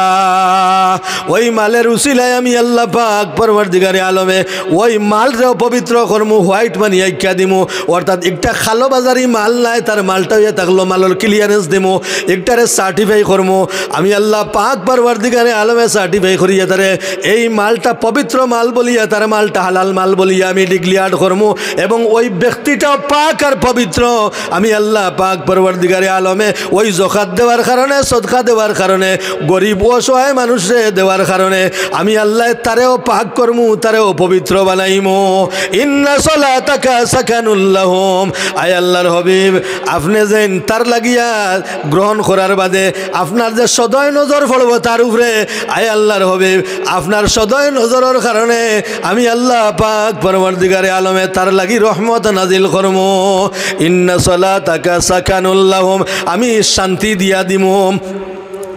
ওই মালের উসিলায় আমি আল্লাহ পাক পরওয়ারদিগারে আলমে ওই মালরেও পবিত্র করমু, white money আইক্কা দিমু, অর্থাৎ একটা কালো বাজারি মাল নায়, তার মালটা অইয়া থাকলো, মালর clearance দিমু, একটারে certify করমু। আমি আল্লাহ পাক পরওয়ারদিগারে আলমে certify করিয়া তারে এই মালটা পবিত্র মাল বলিয়া, তার মালটা হালাল মাল বলিয়া আমি declare করমু, এবং ওই ব্যক্তিটাও পাক আর পবিত্র। আমি আল্লাহ পাক পরওয়ারদিগারে আলমে ওই জকাত দেওয়ার কারণে, সদকা দেওয়ার কারণে, গরিব অসহায় মানুষরে দেওয়ার কারণে আমি আল্লায় তারেও পাক করমু, তারেও পবিত্র বানাইমু। ইন্না সালাতাকা সাকানুল লাহুম। আয় আল্লাহর হাবিব, আপনে যেন তার লাগিয়া গ্রহণ করার বাদে আপনার যে সদয় নজর পড়বো তার উপরে, আয় আল্লাহর হাবিব, আপনার সদয় নজরর কারণে আমি আল্লাহ পাক পরওয়ারদিগারে আলমে তার লাগি রহমত নাজিল করমু। ইন্না সালাতাকা সাকানুল লাহুম, আমি শান্তি দিয়া দিমু।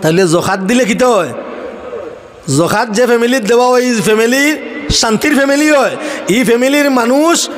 তাইলে জকাত দিলে কিতা হয়? জকাত যে ফ্যামিলির দেওয়া হয়, ই ফ্যামিলি শান্তির ফ্যামিলি হয়, ই ফ্যামিলির মানুষ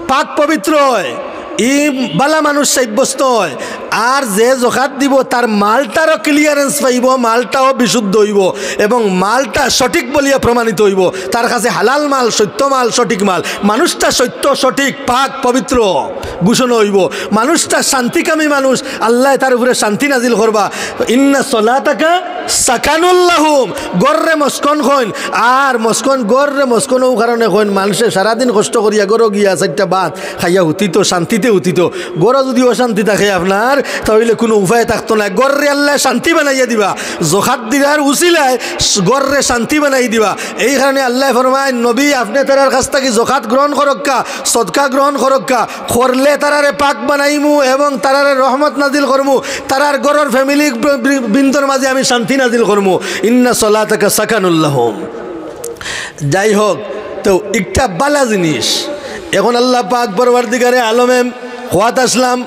পাক পবিত্র হয়, ই বালা মানুষ সাব্যস্ত হয়। আর যে জকাত দিবো, তার মালটারও clearance পাইবো, মালটাও বিশুদ্ধ অইবো এবং মালটা সঠিক বলিয়া প্রমাণিত অইবো। তার কাছে হালাল মাল, সত্য মাল, সঠিক মাল। মানুষটা সত্য, সঠিক, পাক, পবিত্র ঘোষণা অইবো। মানুষটা শান্তিকামী মানুষ, আল্লায় তার উপরে শান্তি নাজিল করবা। ইন্না সালাতাকা সাকানুল লাহুম, ঘররে মস্কন কইন। আর মস্কন, ঘররে মস্কন অউ কারণে কইন, মানষে সারাদিন কষ্ট করিয়া ঘরো গিয়া চাইরটা ভাত খাইয়া হুতিতো, শান্তিতে হুতিতো। ঘরো যুদি অশান্তি থাকে আপনার, তা অইলে কুনু উপায় থাকতো নায়। ঘররে আল্লায় শান্তি বানাইয়া দিবা, জকাত দিরার উসিলায় ঘররে শান্তি বানাই দিবা। এই কারণে আল্লায় ফরমাইন, নবী, আপনে তারার কাছ থাকি জকাত গ্রহণ করউক্কা, সদকা গ্রহণ করউক্কা, করলে তারারে পাক বানাইমু এবং তারারে রহমত নাজিল করমু, তারার ঘরর ফ্যামিলি বৃ-, বৃ-, বৃন্দর মাঝে আমি শান্তি নাজিল করমু। ইন্না সালাতাকা সাকানুল লাহুম। যাই হোক, তো একটা বালা জিনিস। এখন আল্লাহ পাক পরওয়ারদিগারে আলমে কওয়াত আসলাম,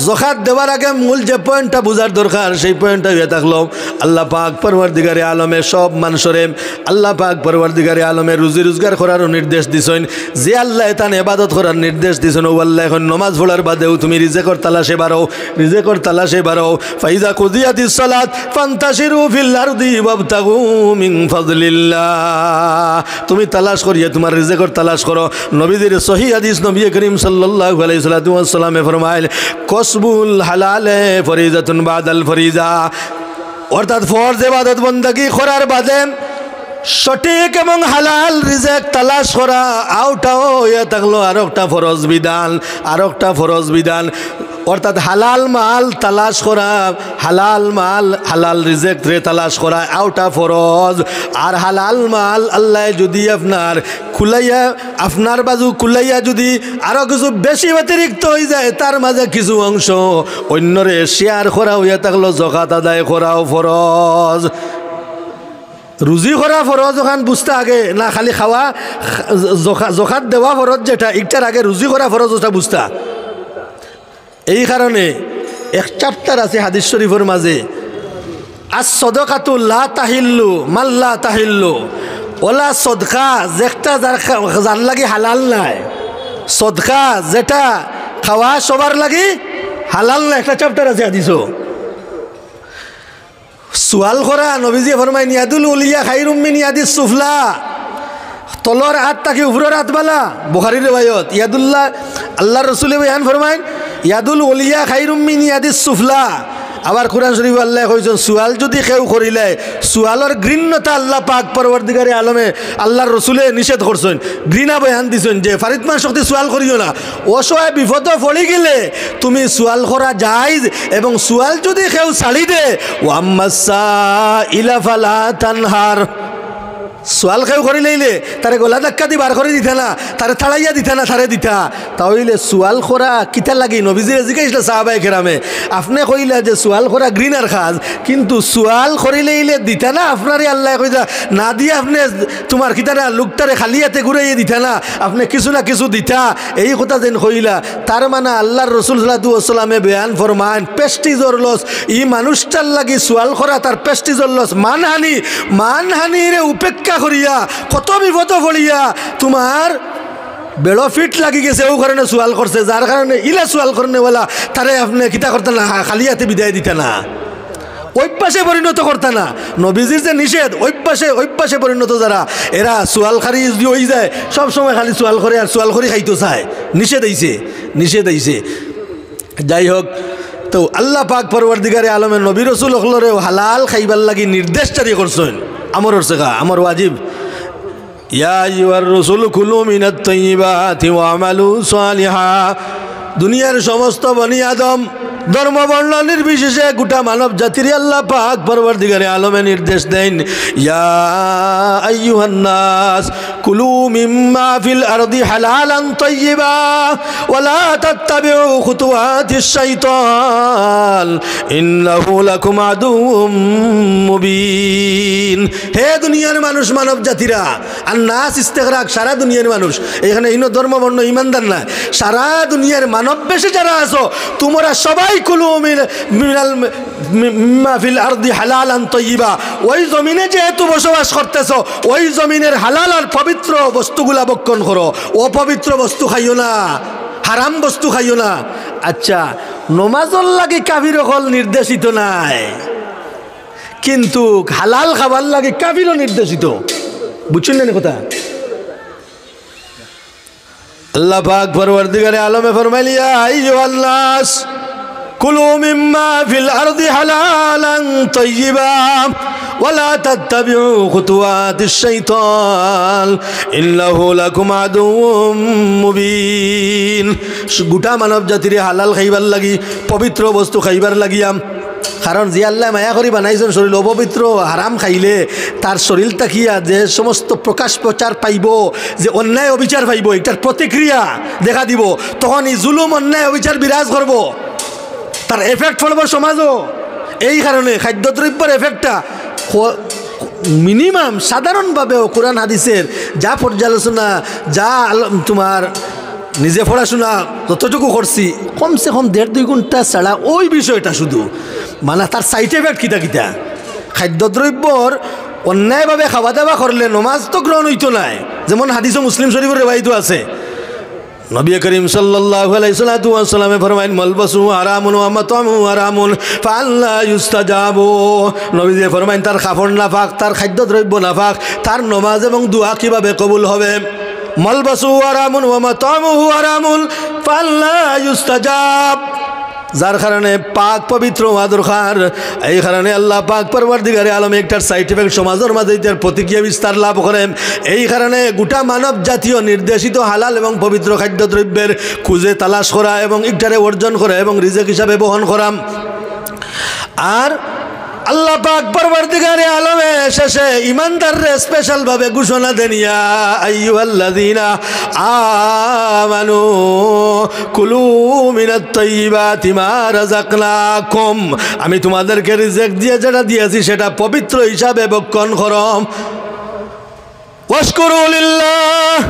জকাত দেওয়ার আগে মূল যে পয়েন্টটা বুঝার দরকার, সেই পয়েন্টটা অইয়া থাকলো, আল্লাহ পাক পরওয়ারদিগারে আলমে সব মানষরে, আল্লাহ পাক পরওয়ারদিগারে আলমে রুজি রোজগার করারও নির্দেশ দিছইন। যে আল্লায় তান ইবাদত করার নির্দেশ দিছইন, অউ আল্লায় কইন, নমাজ পড়ার বাদেউ তুমি রিজেকর তালাশে বারও, রিজেকর তালাশে বারও। ফাইজা কুদিয়াতিস সালাত ফান্তাশিরু ফিল আরদি ওয়াবতাগু মিন ফাদলিল্লাহ। তুমি তালাশ করিয়া তুমার রিজেকর তালাশ করো। নবীজির সহিহ হাদিস, নবী করিম সাল্লাল্লাহু আলাইহি সাল্লাতু ওয়াস সালামে ফরমাইল, "কসবুল হালালে ফরিজাতুন বাদাল ফরিজা।" অর্থাৎ ফরজ ইবাদত বন্দেগী করার বাদে সঠিক এবং হালাল রিজেক তালাশ করা, অউটাও অইয়া থাকলো আরোকটা ফরজ বিধান, আরোকটা ফরজ বিধান। অর্থাৎ হালাল মাল তালাশ করা, হালাল মাল, হালাল রিজেকরে তালাশ করা, অউটা ফরজ। আর হালাল মাল আল্লায় যুদি আপনার খুলাইয়া, আপনার বাজু খুলাইয়া যুদি আরো কিছু বেশি অতিরিক্ত অইযায়, তার মাঝে কিছু অংশ অইন্যরে share করা অইয়া থাকলো জকাত আদায় করাও ফরজ। রুজি করা ফরজ অখান বুঝতা আগে, না খালি খাওয়া, জকা-, জকাত দেওয়া ফরজ যেটা, ইটার আগে রুজি করা ফরজ অটা বুঝতা। এই কারণে এক chapter আছে হাদিস শরীফর মাঝে, "আস সদকাতু লা তাহিল্লু মান লা তাহিল্লু।" ওলা সদকা যেটা যার খা-, যার লাগি হালাল নায়, সদকা যেটা খাওয়া সবার লাগি হালাল নায়, একটা চ্যাপ্টার আছে হাদিসো। সুয়াল করা, নবীজি ফরমাইন, "ইয়াদুল উলিয়া খাইরুম মিন ইয়াদিস সুফলা।" তলর আত থাকি উপরর আত বালা, বুখারীর রেওয়ায়ত। ইয়াদুল্লাহ, আল্লাহর রসুলে বয়ান ফরমাইন, "ইয়াদুল উলিয়া খাইরুম মিন ইয়াদিস সুফলা।" আবার কোরআন শরীফো আল্লায় কইছইন, সুয়াল যুদি কেউ করিলায়, সুয়ালর ঘৃণ্যতা আল্লাহ পাক পরওয়ারদিগারে আলমে, আল্লাহর রসুলে নিষেধ করছইন, ঘৃণা বয়ান দিছইন যে ফারিদ মান শক্তি সুয়াল করিও না। অসহায় বিপদো পড়ি গেলে তুমি সুয়াল করা জায়েজ, এবং সুয়াল যুদি কেউ ছাড়ি দে, "ওয়া আম্মাস সাইলা ফালা তানহার।" সুয়াল কেউ করিলাইলে তারে গলা ধাক্কা দি বার করি দিতা না, তারে তাড়াইয়া দিতা না, তারে দিতা। তা অইলে সুয়াল করা কিতা লাগি? নবীজিরে জিকাইছলা সাহাবায়ে কেরামে, আপনে কইলা যে সুয়াল করা ঘৃণার কাজ, কিন্তু সুয়াল করিলাইলে দিতা না, আপনারে আল্লায় কইতা না দিয়া আপনে তুমার কিতা না লোকটারে খালি আতে ঘুরাইয়া দিতা না, আপনে কিছু না কিছু দিতা, এই কথা যেন কইলা। তার মানে আল্লাহর রসুল সাল্লাল্লাহু আলাইহি ওয়াসাল্লামে বয়ান ফরমাইন, প্রেস্টিজর লস, ই মানুষটার লাগি সুয়াল করা তার প্রেস্টিজর লস, মানহানি, মানহানিরে উপেক্ষা করিয়া, কত বিপদো পড়িয়া তুমার বেড়ো ফিট লাগি গেছে, অউ কারণে সুয়াল করছে, যার কারণে ইলা সুয়াল করনেওয়ালা, তারে আপনে কিতা করতা না, খালি আতে বিদায় দিতা না, অভ্যাসে পরিণত করতা না। নবীজির যে নিষেধ, অভ্যাসে, অভ্যাসে পরিণত যারা, এরা সুয়ালকারী যুদি অইযায়, সব সময় খালি সুয়াল করে আর সুয়াল করি খাইতো চায়। নিষেধ অইছে, নিষেধ অইছে। যাই হোক, তো আল্লাহ পাক পরওয়ারদিগারে আলমে নবী রসুল অকলরেও হালাল খাইবার লাগি নির্দেশ জারি করছইন। আমর অর্থে কা, আমর ওয়াজিব। ইয়া আইয়ুহার রুসুলু কুলু মিনাত তাইয়্যিবাতি ওয়া'মালু সালিহা। দুনিয়ার সমস্ত বনি আদম, ধর্ম বর্ণ নির্বিশেষে গোটা মানব জাতিরে আল্লাহ পাক পরওয়ারদিগারে আলমে নির্দেশ দেইন, ইয়া আইয়ুহান নাস, কুলু মিম্মা ফিল আরদি হালালান তাইয়্যিবা, ওয়া লা তাত্তাবিউ খুতুওয়াতিশ শাইতান, ইন্নাহু লাকুম আদুউম মুবিন। হে দুনিয়ার মানুষ, মানব জাতিরা, আর নাস ইস্তেগরাক, সারা দুনিয়ার মানুষ, এখানে ইনো ধর্ম বর্ণ ইমানদার না, সারা দুনিয়ার মানব বেশে যারা আছো, তুমরা সবাই কুলু মিন-, মিনাল মি-, মিম্মা ফিল আরদি হালালান তাইয়্যিবা। ওই জমিনে যেহেতু বসবাস করতেছো, ওই জমিনের হালাল আর পবিত্র বস্তুগুলা ভক্ষণ করো, অপবিত্র বস্তু খাইও না, হারাম বস্তু খাইও না। আচ্ছা, নমাজর লাগি কাফির অকল নির্দেশিত নায়, কিন্তু হালাল খাবার লাগি কাফিরও নির্দেশিত। বুঝছইন না কথা? আল্লাহ পাক পরওয়ারদিগারে আলমে ফরমাইলা, ইয়া আইয়ুহান নাস, কুলু মিম্মা ফিল আরদি হালালান তাইয়্যিবা, ওয়া লা তাত্তাবিউ খুতুওয়াতিশ শাইতান, ইন্নাহু লাকুম আদুউম মুবিন। গোটা মানব জাতিরে হালাল খাইবার লাগি, পবিত্র বস্তু খাইবার লাগিয়া, কারণ যে আল্লায় মায়া করি বানাইছইন শরীল অপবিত্র, হারাম খাইলে তার শরীল থাকিয়া যে সমস্ত প্রকাশ প্রচার পাইবো, যে অন্যায় অবিচার পাইবো, ইটার প্রতিক্রিয়া দেখা দিবো, তখন ই জুলুম, অন্যায়, অবিচার বিরাজ করবো, তার effect পড়বো সমাজো। এই কারণে খাদ্যদ্রব্যর effectটা হ-, minimum সাধারণভাবেও কোরআন হাদিসের যা পর্যালোচনা, যা আল-, তুমার নিজে পড়াশোনা যতটুকু করছি, কমসে কম দেড় দুই ঘন্টা ছাড়া ওই বিষয়টা শুধু, মানে, তার side effect কিতা কিতা। খাদ্যদ্রব্যর অন্যায়ভাবে খাওয়া দাওয়া করলে নমাজ তো গ্রহণ অইতো নায়, যেমন হাদিসো মুসলিম শরীফর রেওয়ায়েতো আছে। নবী করিম সাল্লাল্লাহু আলাইহি সাল্লাতু ওয়াস সালামে ফরমাইন, "মালবাসুহু হারামুন ওয়া মাতআমুহু হারামুন, ফাআন্না ইউস্তাজাবু।" নবীজি ফরমাইন, তার কাপড় নাপাক, তার খাদ্যদ্রব্য নাপাক, তার নমাজ এবং দোয়া কিভাবে কবুল হবে? "মালবাসুহু হারামুন ওয়া মাতআমুহু হারামুন, ফাআন্না ইউস্তাজাব।" যার কারণে পাক পবিত্র হওয়া দরকার। এই কারণে আল্লাহ পাক পরওয়ারদিগারে আলমে ইটার side effect সমাজর মাঝে ইটার প্রতিক্রিয়া বিস্তার লাভ করে। এই কারণে গোটা মানব জাতীয় নির্দেশিত হালাল এবং পবিত্র খাদ্যদ্রব্যের খুঁজে তালাশ করা এবং ইটারে অর্জন করা এবং রিজিক হিসাবে বহন করা। আর আল্লাহ পাক পরওয়ারদিগারে আলমে শেষে ইমানদাররে special ভাবে ঘোষণা দেন, ইয়া আইয়ুহাল্লাযীনা আমানু কুলু মিনাত তাইয়্যিবাতি মা রাযাকনাকুম। আমি তোমাদেরকে রিজিক দিয়া যেটা দিয়েছি সেটা পবিত্র হিসাবে ভক্ষণ করো। ওয়াশকুরু লিল্লাহ।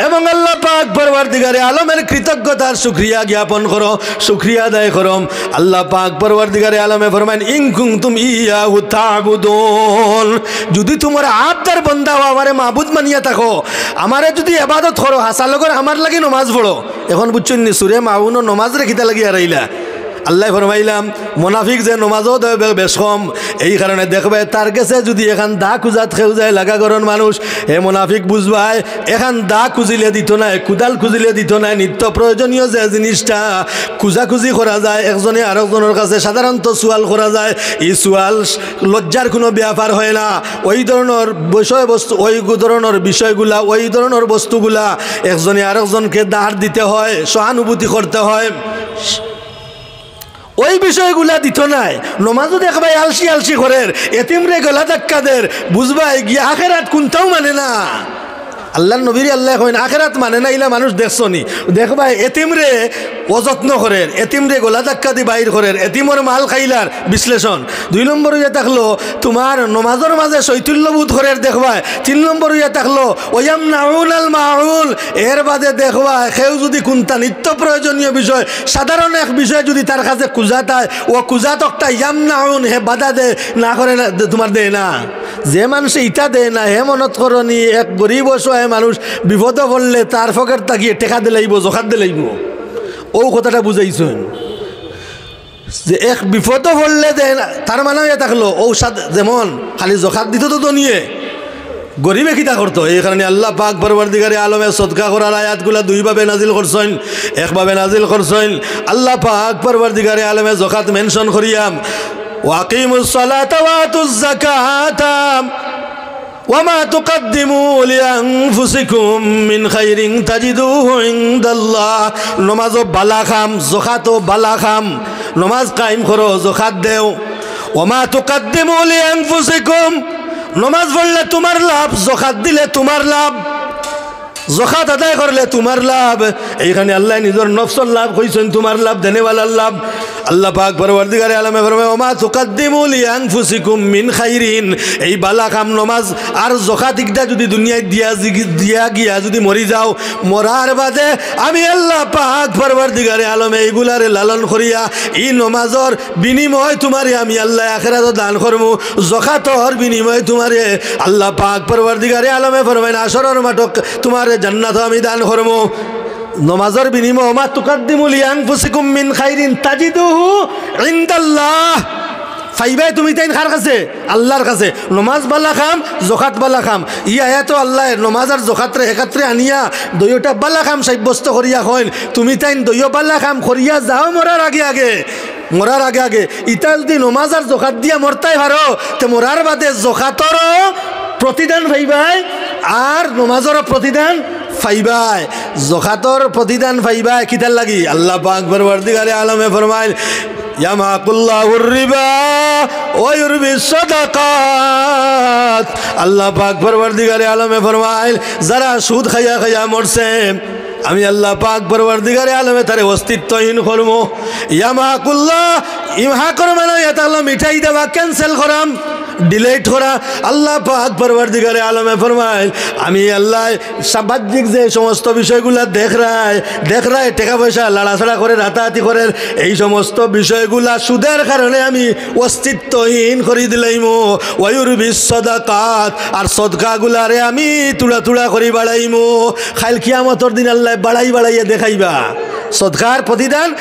এবং আল্লাহ পাক পরওয়ারদিগারে আলমের কৃতজ্ঞতার শুকরিয়া জ্ঞাপন করো, শুকরিয়া আদায় করো। আল্লাহ পাক পরওয়ারদিগারে আলমে ফরমাইন, "ইন কুনতুম ইয়াহু তা'বুদুন।" যদি তুমরা আবদার বন্দা অও, আমারে মাবুদ মানিয়া থাকো, আমারে যদি ইবাদত করো, হাছা লগর আমার লাগি নমাজ পড়ো। এখন বুঝছইন নি, সুরে মাউনও নমাজরে কিতা লাগি হারাইলা? আল্লায় ফরমাইলা, মুনাফিক যে নমাজও দেয় বে-, বেশ কম, এই কারণে দেখবায় তার গেছে যদি এখান দা খুজাত কেউ যায় লাগা ঘরর মানুষ, হে মুনাফিক বুঝবায়, এখান দা খুজিলে দিতো নায়, কুদাল খুজিলে দিতো নায়, নিত্য প্রয়োজনীয় যে জিনিসটা খুজাখুজি করা যায়, একজনে আরকজনর কাছে সাধারণত সুয়াল করা যায়, ই সুয়াল লজ্জার কুনু ব্যাপার হয় না। ওই ধরনর বিষয়বস্তু, ওই গু-, ধরনর বিষয়গুলা, ওই ধরনর বস্তুগুলা একজনে আরকজনকে ধার দিতে হয়, সহানুভূতি করতে হয়। ওই বিষয়গুলা দিতো নায়। নমাজও দেখবায় আলসি আলসি করের, এতিমরে গলা ধাক্কা দের, বুঝবায় গিয়া আখেরাত কুনটাও মানে না। আল্লার নবীরে আল্লায় কইন, আখেরাত মানে না ইলা মানুষ দেখছো নি? দেখবায় এতিমরে অযত্ন করের, এতিমরে গলা ধাক্কা দি বাইর করের, এতিমর মাল খাইলার, বিশ্লেষণ। দুই নম্বর অইয়া থাকলো তুমার নমাজর মাঝে শৈথিল্য বোধ করের, দেখবায়। তিন নম্বর অইয়া থাকলো ওয়ামনাউনাল মাউন, এর বাদে দেখবায় কেউ যদি কুনটা নিত্য প্রয়োজনীয় বিষয়, সাধারণ এক বিষয় যদি তার কাছে খুজাত আয়, অউ খুজাত অকটা ইয়ামনাউন, হে বাধা দেয়, না করে না, তুমার দেয় না। যে মানষে ইতা দেয় না, হে মনত করো নি, এক গরিব অসহায় মানুষ বিপদো পড়লে তার পকেট থাকিয়া টেকা দিলাইবো, জকাত দিলাইবো। অউ কথাটা বুঝাইছইন। যে এক বিপদো পড়লে দেয় না, তার মানে অইয়া থাকলো, অউ সাদ-, যেমন খালি জকাত দিতো তো ধনীয়ে, গরিবে কিতা করতো? এই কারণে আল্লাহ পাক পরওয়ারদিগারে আলমে সদকা করার আয়াতগুলা দুইভাবে নাজিল করছইন। একভাবে নাজিল করছইন, আল্লাহ পাক পরওয়ারদিগারে আলমে জকাত mention করিয়া, "ওয়া আকিমুস সালাতা ওয়া আতুজ যাকাতা ওয়া মা তুকাদ্দিমু লিআনফুসিকুম মিন খাইরিন তাজিদুহু ইনদাল্লাহ।" নমাজও বালা কাম, জকাতও বালা কাম। নমাজ কায়েম করো, জকাত দেও। "ওয়া মা তুকাদ্দিমু লিআনফুসিকুম", নমাজ পড়লে তুমার লাভ, জকাত দিলে তুমার লাভ, জকাত আদায় করলে তুমার লাভ। এইখানে আল্লায় নিজর নফসর লাভ কইছইন, তুমার লাভ, দেনেওয়ালার লাভ। আল্লাহ পাক পরওয়ারদিগারে আলমে ফরমায়, "ওয়া মা তুকাদ্দিমু লিআনফুসিকুম মিন খাইরিন", এই বালা কাম নমাজ আর জকাত ইকটা যদি দুনিয়াত দিয়া জিগি-, দিয়া গিয়া যদি মরি যাও, মরার বাদে আমি আল্লাহ পাক পরওয়ারদিগারে আলমে এইগুলারে লালন করিয়া ই নমাজর বিনিময় তুমারে আমি আল্লায় আখেরাতো দান করমু, জকাতর বিনিময় তুমারে আল্লাহ পাক পরওয়ারদিগারে আলমে ফরমাইন, হাশরর মাঠো তুমারে জান্নাতো আমি দান করমু। নমাজর বিনিময়, "ওয়া মা তুকাদ্দিমু লিআনফুসিকুম মিন খাইরিন তাজিদুহু ইনদাল্লাহ।" পাইবায় তুমি তাইন কার কাছে? আল্লার কাছে। নমাজ বালা কাম, জকাত বালা কাম। ই আয়াতো আল্লায় নমাজ আর জকাতরে একাত্রে আনিয়া দুইওটা বালা কাম সাব্যস্ত করিয়া কইন, "তুমি তাইন দুইও বালা কাম করিয়া যাও মরার আগে আগে।" মরার আগে আগে। ইতা যদি নমাজ আর জকাত দিয়া মরতায় পারো, তে মরার বাদে জকাতরও প্রতিদান পাইবায়, আর নমাজরও প্রতিদান পাইবায়। জকাতর প্রতিদান পাইবায় কিতার লাগি? আল্লাহ পাক পরওয়ারদিগারে আলমে ফরমাইল, "ইয়ামহাকুল্লাহুর রিবা ওয়া ইউরবিস সাদাকাত।" আল্লাহ পাক পরওয়ারদিগারে আলমে ফরমাইল, যারা সুদ খাইয়া খাইয়া মরছে, আমি আল্লাহ পাক পরওয়ারদিগারে আলমে তারে অস্তিত্বহীন করমু। ইয়ামহাকুল্লাহ, ইমহাকর মানে ইয়া তাআলা মিটাই দেওয়া, cancel করা, delete করা। আল্লাহ পাক পরওয়ারদিগারে আলমে ফরমাইল, আমি আল্লাহ বাহ্যিক যে সমস্ত বিষয়গুলা দেখরায়, দেখরায় টেকা পয়সা লাড়াছাড়া করের, হাতাহাতি করের, এই সমস্ত বিষয়গুলা সুদের কারণে আমি অস্তিত্বহীন করি দিলাইমু। ওয়া ইউরবিস সাদাকাত, আর সদকাগুলারে আমি তুড়া তুড়া করি বাড়াইমু। কাইল কিয়ামতর দিন আল্লায় বাড়াই বাড়াইয়া দেখাইবা সদকার প্রতিদান।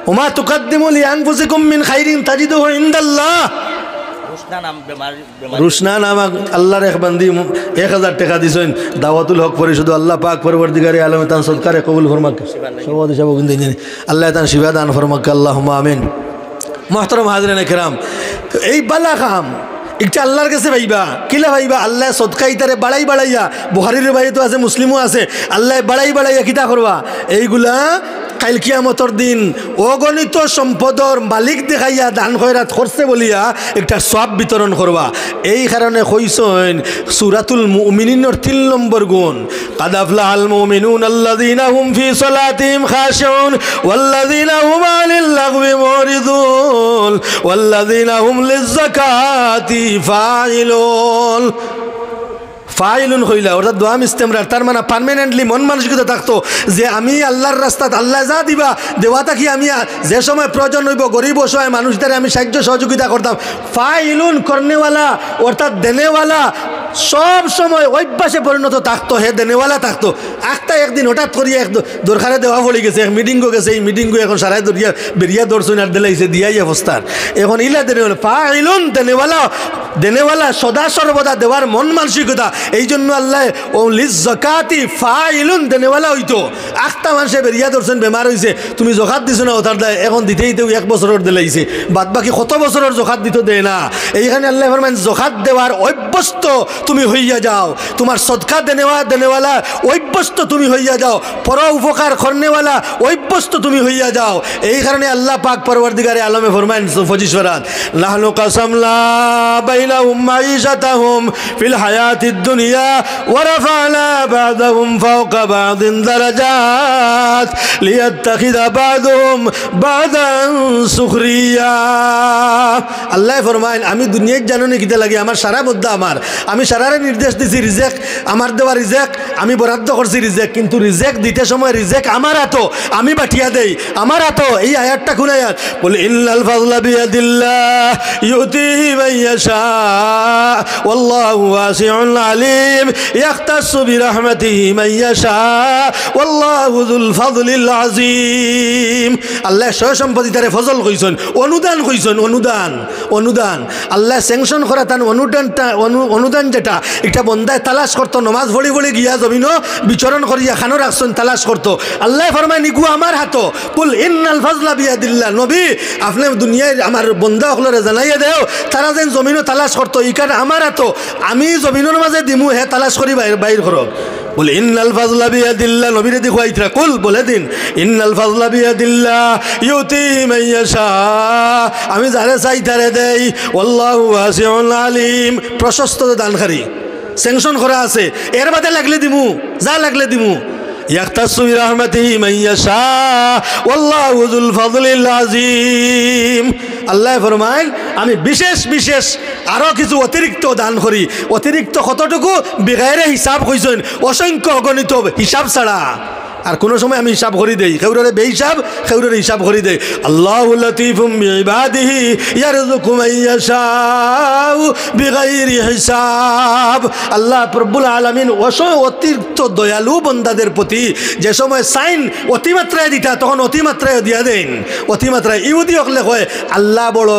"ওয়া মা তুকাদ্দিমু লিআনফুসিকুম মিন খাইরিন তাজিদুহু ইনদাল্লাহ।" রুশনা নাম বেমার, বেমার। রুশনা নামক আল্লার এক বান্দি এক হাজার টেকা দিছইন দাওয়াতুল হক পরিষদো। আল্লাহ পাক পরওয়ারদিগারে আলমে তান সদকারে কবুল ফরমাক। সভাপতি সাব অগুন দিন জানি। আল্লায় তান শিফা দান ফরমাক, আল্লাহুম্মা আমিন। মুহতারাম হাজিরিনে কেরাম, এই বালা কাম ইকটা আল্লার গেছে পাইবা। কিলা পাইবা? আল্লায় সদকা ইতারে বাড়াই বাড়াইয়া, বুখারীর রিওয়ায়েতো আছে, মুসলিমও আছে, আল্লায় বাড়াই বাড়াইয়া কিতা করবা? এইগুলা কাইল কিয়ামতর দিন অগণিত সম্পদর মালিক দেখাইয়া দান খয়রাত করছে বলিয়া একটা সওয়াব বিতরণ করবা। এই কারণে কইছইন সূরাতুল মুমিনুনর তিন নম্বর গুণ, "কাদ আফলাহাল মুমিনুন আল্লাযীনা হুম ফি সালাতিহিম খাশিউন ওয়াল্লাযীনা হুম আনিল লাগবি মুরিদুন ওয়াল্লাযীনা হুম লিজ-যাকাতি ফাইলুন।" ফাইলুন কইলা, অর্থাৎ দাওয়াম ইস্তেমরার, তার মানে পার্মানেন্টলি মন মানসিকতা থাকতো যে আমি আল্লাহর রাস্তাত আল্লায় যা দিবা, দেওয়া থাকি আমি আ-, যে সময় প্রয়োজন অইবো, গরিব অসহায় মানুষতারে আমি সাহায্য সহযোগিতা করতাম। ফাইলুন, করনেওয়ালা, অর্থাৎ দেনেওয়ালা, সব সময় অভ্যাসে পরিণত থাকতো, হে দেনেওয়ালা থাকতো। আখতা একদিন হঠাৎ করিয়া এক দ-, দরকারে দেওয়া পড়ি গেছে, এক মিটিংও গেছে, এই মিটিংও এখন সারায় দরিয়া বেরিয়া ধরছইন আর দিলাইছে, দিয়াই অবস্থার। এখন ইলা দেনেওয়ালা, ফাইলুন, দেনেওয়ালা, দেনেওয়ালা, সদা সর্বদা দেওয়ার মন মানসিকতা। এই জন্য আল্লায় ও লিজ জাকাতি ফাইলুন, দেনেওয়ালা অইতো। আখতা মানষে বেরিয়া ধরছইন, বেমার অইছে, তুমি জকাত দিছো না, অতার দায় এখন দিতে দিতেউ এক বছরর দিলাইছে, বাদ বাকি কত বছরর জকাত দিতো দেয় না। এইখানে আল্লায় ফরমাইন, জকাত দেওয়ার অভ্যস্ত তুমি হইয়া যাও, তুমার সদকা দেনেওয়া-, দেনেওয়ালা অভ্যস্ত তুমি হইয়া যাও, পর উপকার করনেওয়ালা অভ্যস্ত তুমি হইয়া যাও। এই কারণে আল্লাহ পাক পরওয়ারদিগারে আলমে ফরমাইন পঁচিশ পারাত, "নাহনু কাসামনা বাইনাহুম মাঈশাতাহুম ফিল হায়াতিদ দুনিয়া ওয়া রাফা'না বা'দাহুম ফাওকা বা'দিন দারাজাত লিয়াত্তাখিযা বা'দুহুম বা'দান সুখরিয়া।" আল্লায় ফরমাইন, "আমি দুনিয়াত জানো নি কিতা লাগি? আমার সারা বন্দা আমার, আমি সারারে নির্দেশ দিছি রিজেক, আমার দেওয়া রিজেক, আমি বরাদ্দ করছি রিজেক, কিন্তু রিজেক দিতে সময় রিজেক আমার আতো, আমি বাটিয়া দেই, আমার আতো।" এই আয়াতটা কোন আয়াত? বলে, "ইন্নাল ফাদলা বিয়াদিল্লাহ ইউতিহি মান ইয়াশা ওয়াল্লাহু ওয়াসিউন আলিম, ইয়াখতাসসু বিরাহমাতিহি মান ইয়াশা ওয়াল্লাহু যুল ফাদলিল আযীম।" আল্লায় সয় সম্পত্তি তারে ফজল কইছইন, অনুদান কইছইন, অনুদান, অনুদান। আল্লায় sanction করা তান অনুদানটা, অনু-, অনুদান যেটা, ইটা বন্দায় তালাশ করতো, নমাজ পড়ি পড়ি গিয়া জমিনো বিচরণ করিয়া খানো রাখছইন, তালাশ করতো। আল্লায় ফরমাইন, "ইগু আমার আতো।" কুল ইন্নাল ফাজলা বিয়াদিল্লাহ। নবী, আপনে দুনিয়ার আমার বন্দা অকলরে জানাইয়া দেও, তারা যেন জমিনো তালাশ করতো, ইখান আমার আতো। আমি জমিনর মাঝে দিমু, হে তালাশ করি বাইর, বাইর করো। বলে, "ইন্নাল ফাজলা বিয়াদিল্লাহ।" নবীরে দি কইতরা, কুল, বলে দিন, "ইন্নাল ফাজলা বিয়াদিল্লাহ ইউতিহি মান ইয়াশা।" আমি যারে চাই তারে দেই। "ওয়াল্লাহু ওয়াসিউন আলিম।" প্রশস্ত দানকারী, sanction করা আছে, এর বাদে লাগলে দিমু, যা লাগলে দিমু। "ইয়াখতাসসু বিরাহমাতিহি মান ইয়াশা ওয়াল্লাহু যুল ফাদলিল আযীম।" আল্লায় ফরমাইন, "আমি বিশেষ বিশেষ আরো কিছু অতিরিক্ত দান করি।" অতিরিক্ত কতটুকু? বিগাইরে হিসাব কইছইন, অসংখ্য অগণিত, হিসাব ছাড়া। আর কুনু সময় আমি হিসাব করি দেই, কেউররে বেহিসাব, কেউররে হিসাব করি দেই। "আল্লাহু লাতীফুম বিইবাদিহি ইয়ারযুকু মান ইয়াশাউ বিগাইরি হিসাব।" আল্লাহ রব্বুল আলামিন অস-, অতিরিক্ত দয়ালু বন্দাদের প্রতি যে সময় চাইন, অতিমাত্রায় দিতা, তখন অতিমাত্রায় দিয়া দেইন, অতিমাত্রায়। ইহুদি অকলে কয়, "আল্লাহ বড়,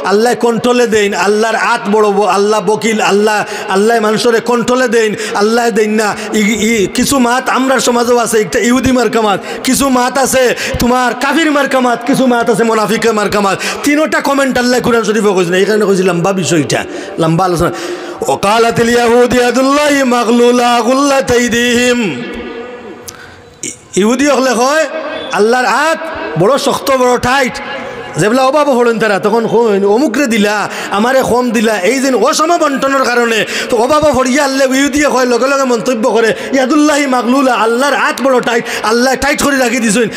আল্লায় control-এ দেইন, আল্লাহর আত বড়, ব-, আল্লাহ বকিল, আল্লাহ, আল্লায় মানষরে control-এ দেইন, আল্লায় দেইন না।" ই, ই, কিছু মাত আমরার সমাজেও আছে, একটা ইহুদি মার্কা মাত, কিছু মাত আছে তুমার কাফির মার্কা মাত, কিছু মাত আছে মুনাফিকে মার্কা মাত। তিনোটা comment আল্লায় কুরআন শরীফো কইছইন, এই কারণে কইছি লম্বা বিষয় ইটা, লম্বা আলোচনা। "ওয়াকালাতিল ইয়াহুদু ইয়াদুল্লাহি মাগলুলা গুল্লাত আইদিহিম।" ই-, ইহুদি অকলে কয়, "আল্লাহর আত বড় শক্ত, বড় tight।" যেবলা অভাবো পড়ইন তারা, তখন কইন, "অমুকরে দিলা, আমারে কম দিলা।" এই যে অসম বন্টনর কারণে, তো অভাবো পড়িয়া আল্লাহ ইহুদিয়ে কয়, লগে লগে মন্তব্য করে, "ইয়াদুল্লাহি মাগলুলা, আল্লাহর আত বড় tight, আল্লায় tight করি রাখি দিছইন।"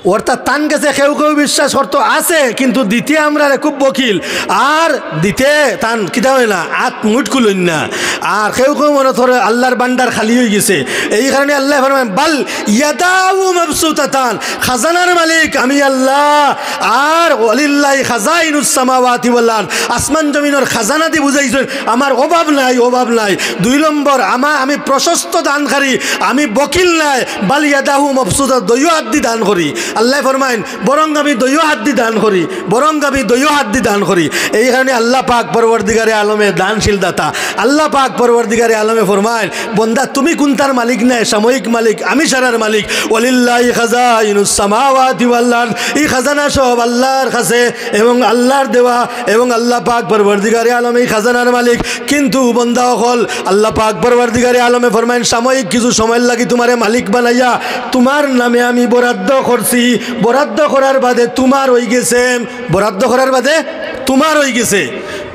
অর্থাৎ তান গেছে কেউ কেউ বিশ্বাস করতো আছে, কিন্তু দিতে আমরারে খুব বকিল, আর দিতে তান কিতা অয় না, আত মুইট খুলইন না। আর কেউ কেউ মনে করে আল্লাহর ভান্ডার খালি অইগেছে, এই কারণে আল্লায় ফরমাইন, "বাল ইয়াদাহু মাবসুতাতান।" খাজানার মালিক আমি আল্লাহ। আর ওয়ালিল্লাহি খাজাইনুস সামাওয়াতি ওয়াল আরদ, আসমান জমিনর খাজানা দি বুঝাইছইন, আমার অভাব নাই, অভাব নাই। দুই নম্বর, আমা-, আমি প্রশস্ত দানকারী, আমি বকিল নায়। "বাল ইয়াদাহু মাবসুতা", দুইও আত দি দান করি। আল্লায় ফরমাইন, "বরং আমি দুইও আত দি দান করি, বরং আমি দুইও আত দি দান করি।" এই কারণে আল্লাহ পাক পরওয়ারদিগারে আলমে দানশীল দাতা। আল্লাহ পাক পরওয়ারদিগারে আলমে ফরমাইন, "বন্দা, তুমি কুনটার মালিক নায়, সাময়িক মালিক, আমি সারার মালিক।" "ওয়ালিল্লাহি খাজাইনুস সামাওয়াতি ওয়াল আরদ।" এই খাজানা সব আল্লাহর কাছে এবং আল্লাহর দেওয়া, এবং আল্লাহ পাক পরওয়ারদিগারে আলম এই খাজানার মালিক। কিন্তু বন্দা অকল, আল্লাহ পাক পরওয়ারদিগারে আলমে ফরমাইন, "সাময়িক কিছু সময়র লাগি তুমারে মালিক বানাইয়া তুমার নামে আমি বরাদ্দ করছি, বরাদ্দ করার বাদে তুমার অইগেছে, বরাদ্দ করার বাদে তুমার অইগেছে।"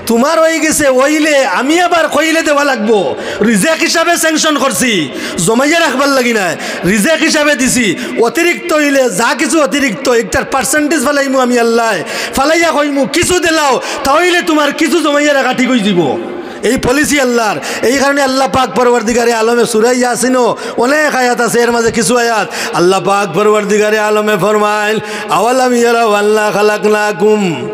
তুমার অইগেছে, অইলে আমি আবার কইলে দেওয়া লাগবো। রিজেক হিসাবে sanction করছি, জমাইয়া রাখবার লাগি নায়, রিজেক হিসাবে দিছি। অতিরিক্ত অইলে, যা কিছু অতিরিক্ত, একটার percentage ফালাইমু আমি আল্লায়, ফালাইয়া কইমু, "কিছু দিলাও, তা অইলে তুমার কিছু জমাইয়া রাখা ঠিক অইযিবো।" এই পলিসি আল্লাহর। এই কারণে আল্লাহ পাক পরওয়ারদিগারে আলমে সূরা ইয়াসিনও অনেক আয়াত আছে, এর মাঝে কিছু আয়াত আল্লাহ পাক পরওয়ারদিগারে আলমে ফরমাইল, "আওয়ালাম ইয়ারাউ আন্না খালাকনাকুম।"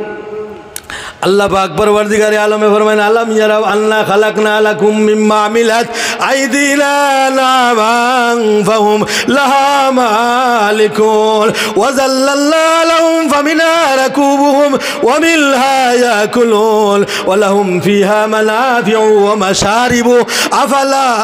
আল্লাহ পাক পরওয়ারদিগারে আলমে ফরমাইল, "আলাম ইয়ারাউ আন্না খালাকনা লাকুম মিম্মা আমিলাত আইদিনা আনআমান ফাহুম লাহা মালিকুন ওয়া যাল্লালনা লাহুম ফামিনহা রাকুবুহুম ওয়া মিনহা ইয়াকুলুন ওয়া লাহুম ফিহা মানাফিউ ওয়া মাশারিবু আফালা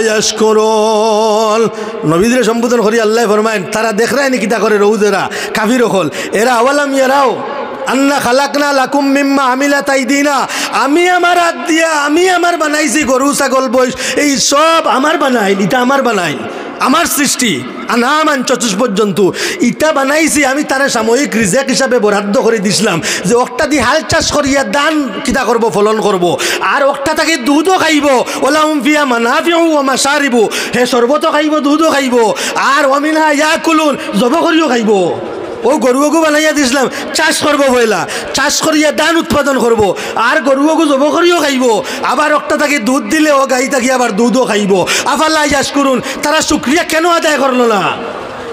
ইয়াশকুরুন।" নবীজিরে সম্বোধন করি আল্লায় ফরমাইন, "তারা দেখরায়নি কিতা করের অউ যেরা কাফির অকল, এরা আওয়ালাম ইয়ারাউ আন্না খালাকনা লাকুম মিম্মা আমিলাত আইদিনা, আমি আমার আত দিয়া, আমি আমার বানাইছি গরু, ছাগল, মইষ, এই সব আমার বানাইল, ইতা আমার বানাইল, আমার সৃষ্টি, আনআমান, চতুষ্পদ জন্তু, ইতা বানাইছি আমি, তারে সাময়িক রিজেক হিসাবে বরাদ্দ করি দিছলাম, যে অকটাদি হাল চাষ করিয়া ধান কিতা করবো, ফলন করবো, আর অকটা থাকি দুধও খাইবো, ওয়া লাহুম ফিহা মানাফিউ ওয়া মাশারিবু, হে শরবতও খাইবো, দুধও খাইবো, আর ওয়া মিনহা ইয়াকুলুন, জবো করিও খাইবো।" অউ গরু অগু বানাইয়া দিছলাম, চাষ করবো পয়লা, চাষ করিয়া ধান উৎপাদন করবো, আর গরু অগু জবো করিও খাইবো, আবার অকটা থাকি দুধ দিলে অউ গাই থাকি আবার দুধও খাইবো। আফালা ইয়াশকুরুন, তারা শুকরিয়া কেন আদায় করলো না?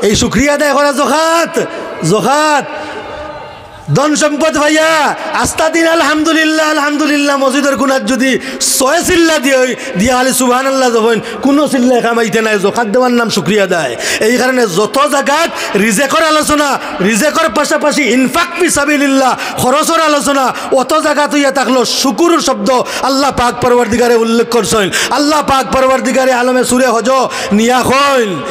এই শুকরিয়া আদায় করা জকাত, জকাত। ধন সম্পদ পাইয়া আস্তা দিন আলহামদুলিল্লাহ, আলহামদুলিল্লাহ, মসজিদর কুনাত যুদি ছয় চিল্লা দিয়া, দিয়া খালি সুবহানাল্লাহ জপইন, কুনু চিল্লায় কামাইতে নায়, জকাত দেওয়ার নাম শুকরিয়া আদায়। এই কারণে যত জাগাত রিজেকর আলোচনা, রিজেকর পাশাপাশি ইনফাক ফি সাবিলিল্লাহ, খরচর আলোচনা, অত জাগাত অইয়া থাকলো শুকুর শব্দ আল্লাহ পাক পরওয়ারদিগারে উল্লেখ করছইন। আল্লাহ পাক পরওয়ারদিগারে আলমে সূরা হজ নিয়া কইন,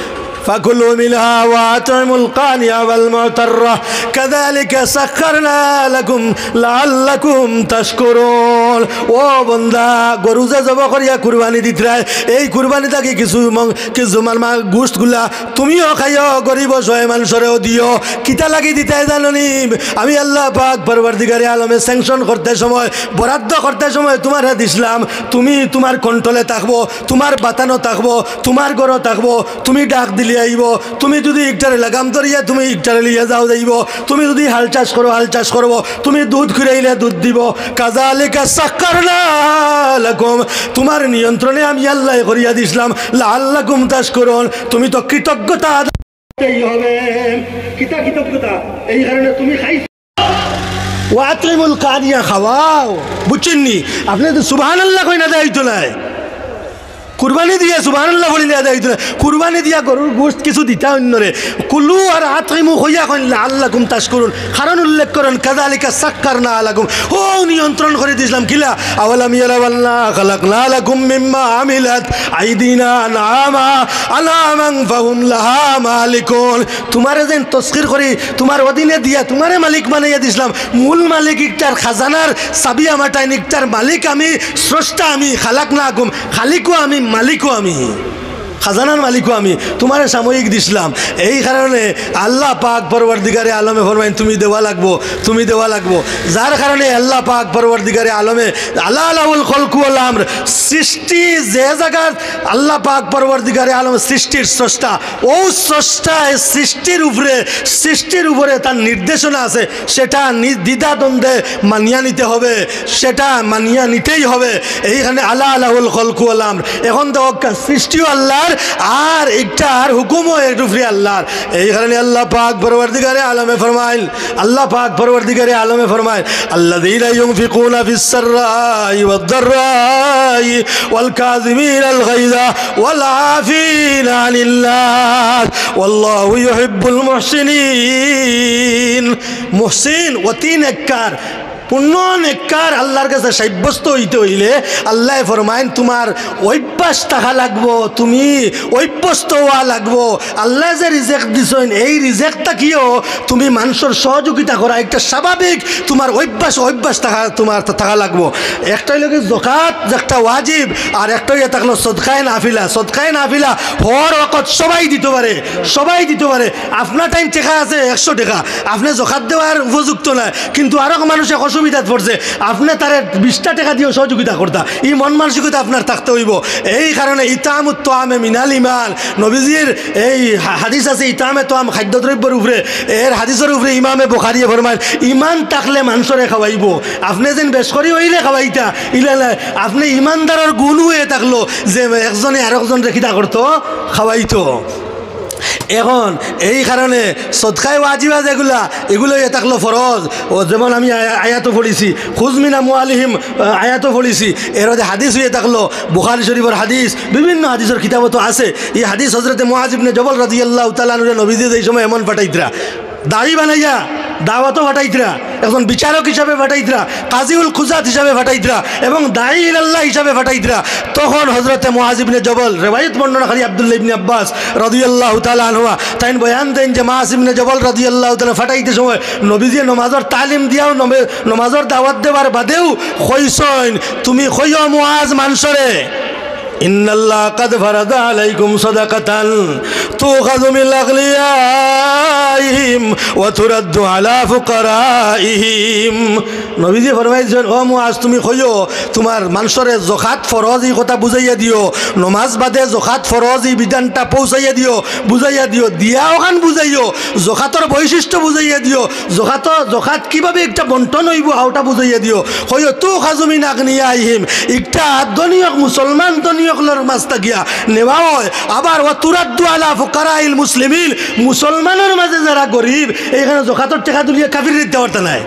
"ফাকুলু মিনহা ওয়া আতইমুল কানিআ ওয়াল মুতাররা, কাযালিকা সাখখারনা লাকুম লাআল্লাকুম তাশকুরুন।" ও বন্দা, গরু যে জবো করিয়া কুরবানি দিতরায়, এই কুরবানি থাকি কিছু মং-, কিছু মাল মা-, গোশতগুলা তুমিও খাইও, গরিব অসহায় মানষরেও দিও। কিতা লাগি দিতায় জানো নি? আমি আল্লাহ পাক পরওয়ারদিগারে আলমে sanction করতে সময়, বরাদ্দ করতে সময় তুমারে দিছলাম, তুমি তুমার কন্ট্রোলে থাকবো, তুমার বাতানো থাকবো, তুমার ঘরো থাকবো, তুমি ডাক দিলে আইবো, তুমি যুদি ইকটারে লাগাম ধরিয়া তুমি ইকটারে লইয়া যাও যাইবো, তুমি যুদি হাল চাষ করো হাল চাষ করবো, তুমি দুধ খুরাইলে দুধ দিবো। কাযালিকা সাখখারনা লাকুম, তুমার নিয়ন্ত্রণে আমি আল্লায় করিয়া দিছলাম, লাআল্লাকুম তাশকুরুন, তুমি তো কৃতজ্ঞতা আদায় করতেই হবে। কিতা কৃতজ্ঞতা? এই কারণে তুমি খাইছো। ওয়া আতইমুল কানিআ, খাওয়াও, বুঝছইন নি? আপনে তো সুবহানাল্লাহ কইন, আদায় অইতো নায়। কুরবানি দিয়া সুবহানাল্লাহ বলিলে আদায় অইতো নায়। কুরবানি দিয়া গরুর গোশত কিছু দিতা অইন্যরে। কুলু আর আতইমু কইয়া কইন লাআল্লাকুম তাশকুরুন। কারণ উল্লেখ করইন, কাযালিকা সাখখারনা লাকুম। অউ নিয়ন্ত্রণ করি দিছলাম কিলা? আওয়ালাম ইয়ারাউ আন্না খালাকনা লাকুম মিম্মা আমিলাত আইদিনা আনআমা, আনআমান ফাহুম লাহা মালিকুন। তুমারে যেন তসখির করি, তুমার অধীনে দিয়া, তুমারে মালিক বানাইয়া দিছলাম। মূল মালিক ইকটার, খাজানার চাবি আমার টাইন, ইকটার মালিক আমি, স্রষ্টা আমি, খালাকনাকুম, খালিকও আমি, মালিকও আমি, খাজানার মালিকও আমি, তুমারে সাময়িক দিছলাম। এই কারণে আল্লাহ পাক পরওয়ারদিগারে আলমে ফরমাইন, "তুমি দেওয়া লাগবো, তুমি দেওয়া লাগবো।" যার কারণে আল্লাহ পাক পরওয়ারদিগারে আলমে, আলা লাহুল খালকু ওয়াল আমর, সৃষ্টি যে জাগাত আল্লাহ পাক পরওয়ারদিগারে আলম সৃষ্টির স্রষ্টা, অউ স্রষ্টায় সৃষ্টির উপরে, সৃষ্টির উপরে তার নির্দেশনা আছে, সেটা নি-, দ্বিধাদ্বন্দ্বে মানিয়া নিতে হবে, সেটা মানিয়া নিতেই হবে। এইখানে আলা লাহুল খালকু ওয়াল আমর। এখন দেখউক্কা, সৃষ্টিও আল্লাহর, আর ইকটার হুকুমও এর উপরে আল্লাহর। এই কারণে আল্লাহ পাক পরওয়ারদিগারে আলমে ফরমাইল, আল্লাহ পাক পরওয়ারদিগারে আলমে ফরমাইল, "আল্লাযীনা ইউনফিকুনা ফিস সাররাই ওয়াদ দাররাই ওয়াল কাযিমিনাল গাইযা ওয়াল আফিনা আনিন নাস ওয়াল্লাহু ইউহিব্বুল মুহসিনিন।" মুহসিন, অতি নেককার, পূর্ণ নেককার আল্লাহর কাছে সাব্যস্ত অইতে অইলে আল্লায় ফরমাইন, তুমার অভ্যাস থাকা লাগবো, তুমি অভ্যস্ত অওয়া লাগবো। আল্লায় যে রিজেক দিছইন, এই রিজেক থাকিও তুমি মানষর সহযোগিতা করা একটা স্বাভাবিক তুমার অভ্যাস, অভ্যাস থাকা, তুমার থাকা লাগবো। একটা অইলো কি জকাত, একটা ওয়াজিব, আর একটা অইয়া থাকলো সদকায়ে নাফিলা। সদকায়ে নাফিলা হর ওয়াক্ত সবাই দিতো পারে, সবাই দিতো পারে। আপনার টাইন টেকা আছে একশো টেকা, আপনে জকাত দেওয়ার উপযুক্ত নায়, কিন্তু আরক মানষে অসুবিধাত পড়ছে, আপনে তারে বিশটা টেকা দিয়াও সহযোগিতা করতা, ই মন মানসিকতা আপনার থাকতে অইবো। এই কারণে ইতামুত তামে মিনাল ইমান, নবীজির এই হা-, হাদিস আছে, ইতামে তাম খাদ্যদ্রব্যর উপরে, এর হাদিসর উপরে ইমামে বুখারিয়ে ফরমাইন, ইমান থাকলে মানষরে খাওয়াইবো। আপনে যেন বেশ করি অইলে খাওয়াইতা, ইলা নায়, আপনে ইমানদারর গুণ অইয়া থাকলো যে একজনে আরকজনরে কিতা করতো, খাওয়াইতো। এখন এই কারণে সদকায়ে ওয়াজিবা যেগুলা, এগুলো অইয়া থাকলো ফরজ। ও যেমন আমি আয়া-, আয়াতও পড়ছি, "খুজ মিন আমওয়ালিহিম", আহ, আয়াতও পড়ছি, এর মধ্যে হাদিস অইয়া থাকলো, বুখারী শরীফর হাদিস, বিভিন্ন হাদিসর কিতাবো তো আছে। এই হাদিস হযরতে মুআজ ইবনে জবল রাদিয়াল্লাহু তাআলা আনহুরে নবীজি যেই সময় এমন পাঠাইতরা, দায়ী বানাইয়া দাওয়াতও পাঠাইতরা, একজন বিচারক হিসাবে পাঠাইতরা, কাজিউল কুজাত হিসাবে পাঠাইতরা এবং দায়ী ইলাল্লাহ হিসাবে পাঠাইতরা। তখন হযরতে মুআজ ইবনে জবল, রেওয়ায়েত বর্ণনাকারী আব্দুল্লাহ ইবনে আব্বাস রাদিয়াল্লাহু তাআলা আনহুমা, তাইন বয়ান দেন যে মুআজ ইবনে জবল রাদিয়াল্লাহু তাআলা পাঠাইতে সময় নবীজিয়ে নমাজর তালিম দিয়াও নবে-, নমাজর দাওয়াত দেওয়ার বাদেও কইছইন, "তুমি কইও মুআজ মানষরে, ইন্নাল্লাহ কাদ ফারাদা আলাইকুম সাদাকাতান তুখাযু মিন আগনিয়াইহিম ওয়া তুরাদ্দু আলা ফুকারাইহিম।" নবীজি ফরমাইছইন, "ও মুআজ, তুমি কইও তুমার মানষরে জকাত ফরজ, ই কথা বুঝাইয়া দিও, নমাজ বাদে জকাত ফরজ, ই বিধানটা পৌঁছাইয়া দিও, বুঝাইয়া দিও, দিয়া অখান বুঝাইও, জকাতর বৈশিষ্ট্য বুঝাইয়া দিও, জকাত, জকাত কিভাবে একটা বন্টন অইবো, অউটা বুঝাইয়া দিও।" কইও, "তুখাযু মিন আগনিয়াইহিম", একটা ধনী অক মুসলমান ধনী অকলর মাঝ থাকিয়া নেওয়া অয়, আবার "ওয়া তুরাদ্দু আলা ফুকারাইল মুসলিমিন", মুসলমানর মাঝে যারা গরিব, এইখানে জকাতর টেকা তুলিয়া কাফিররে দিতা পারতা নায়।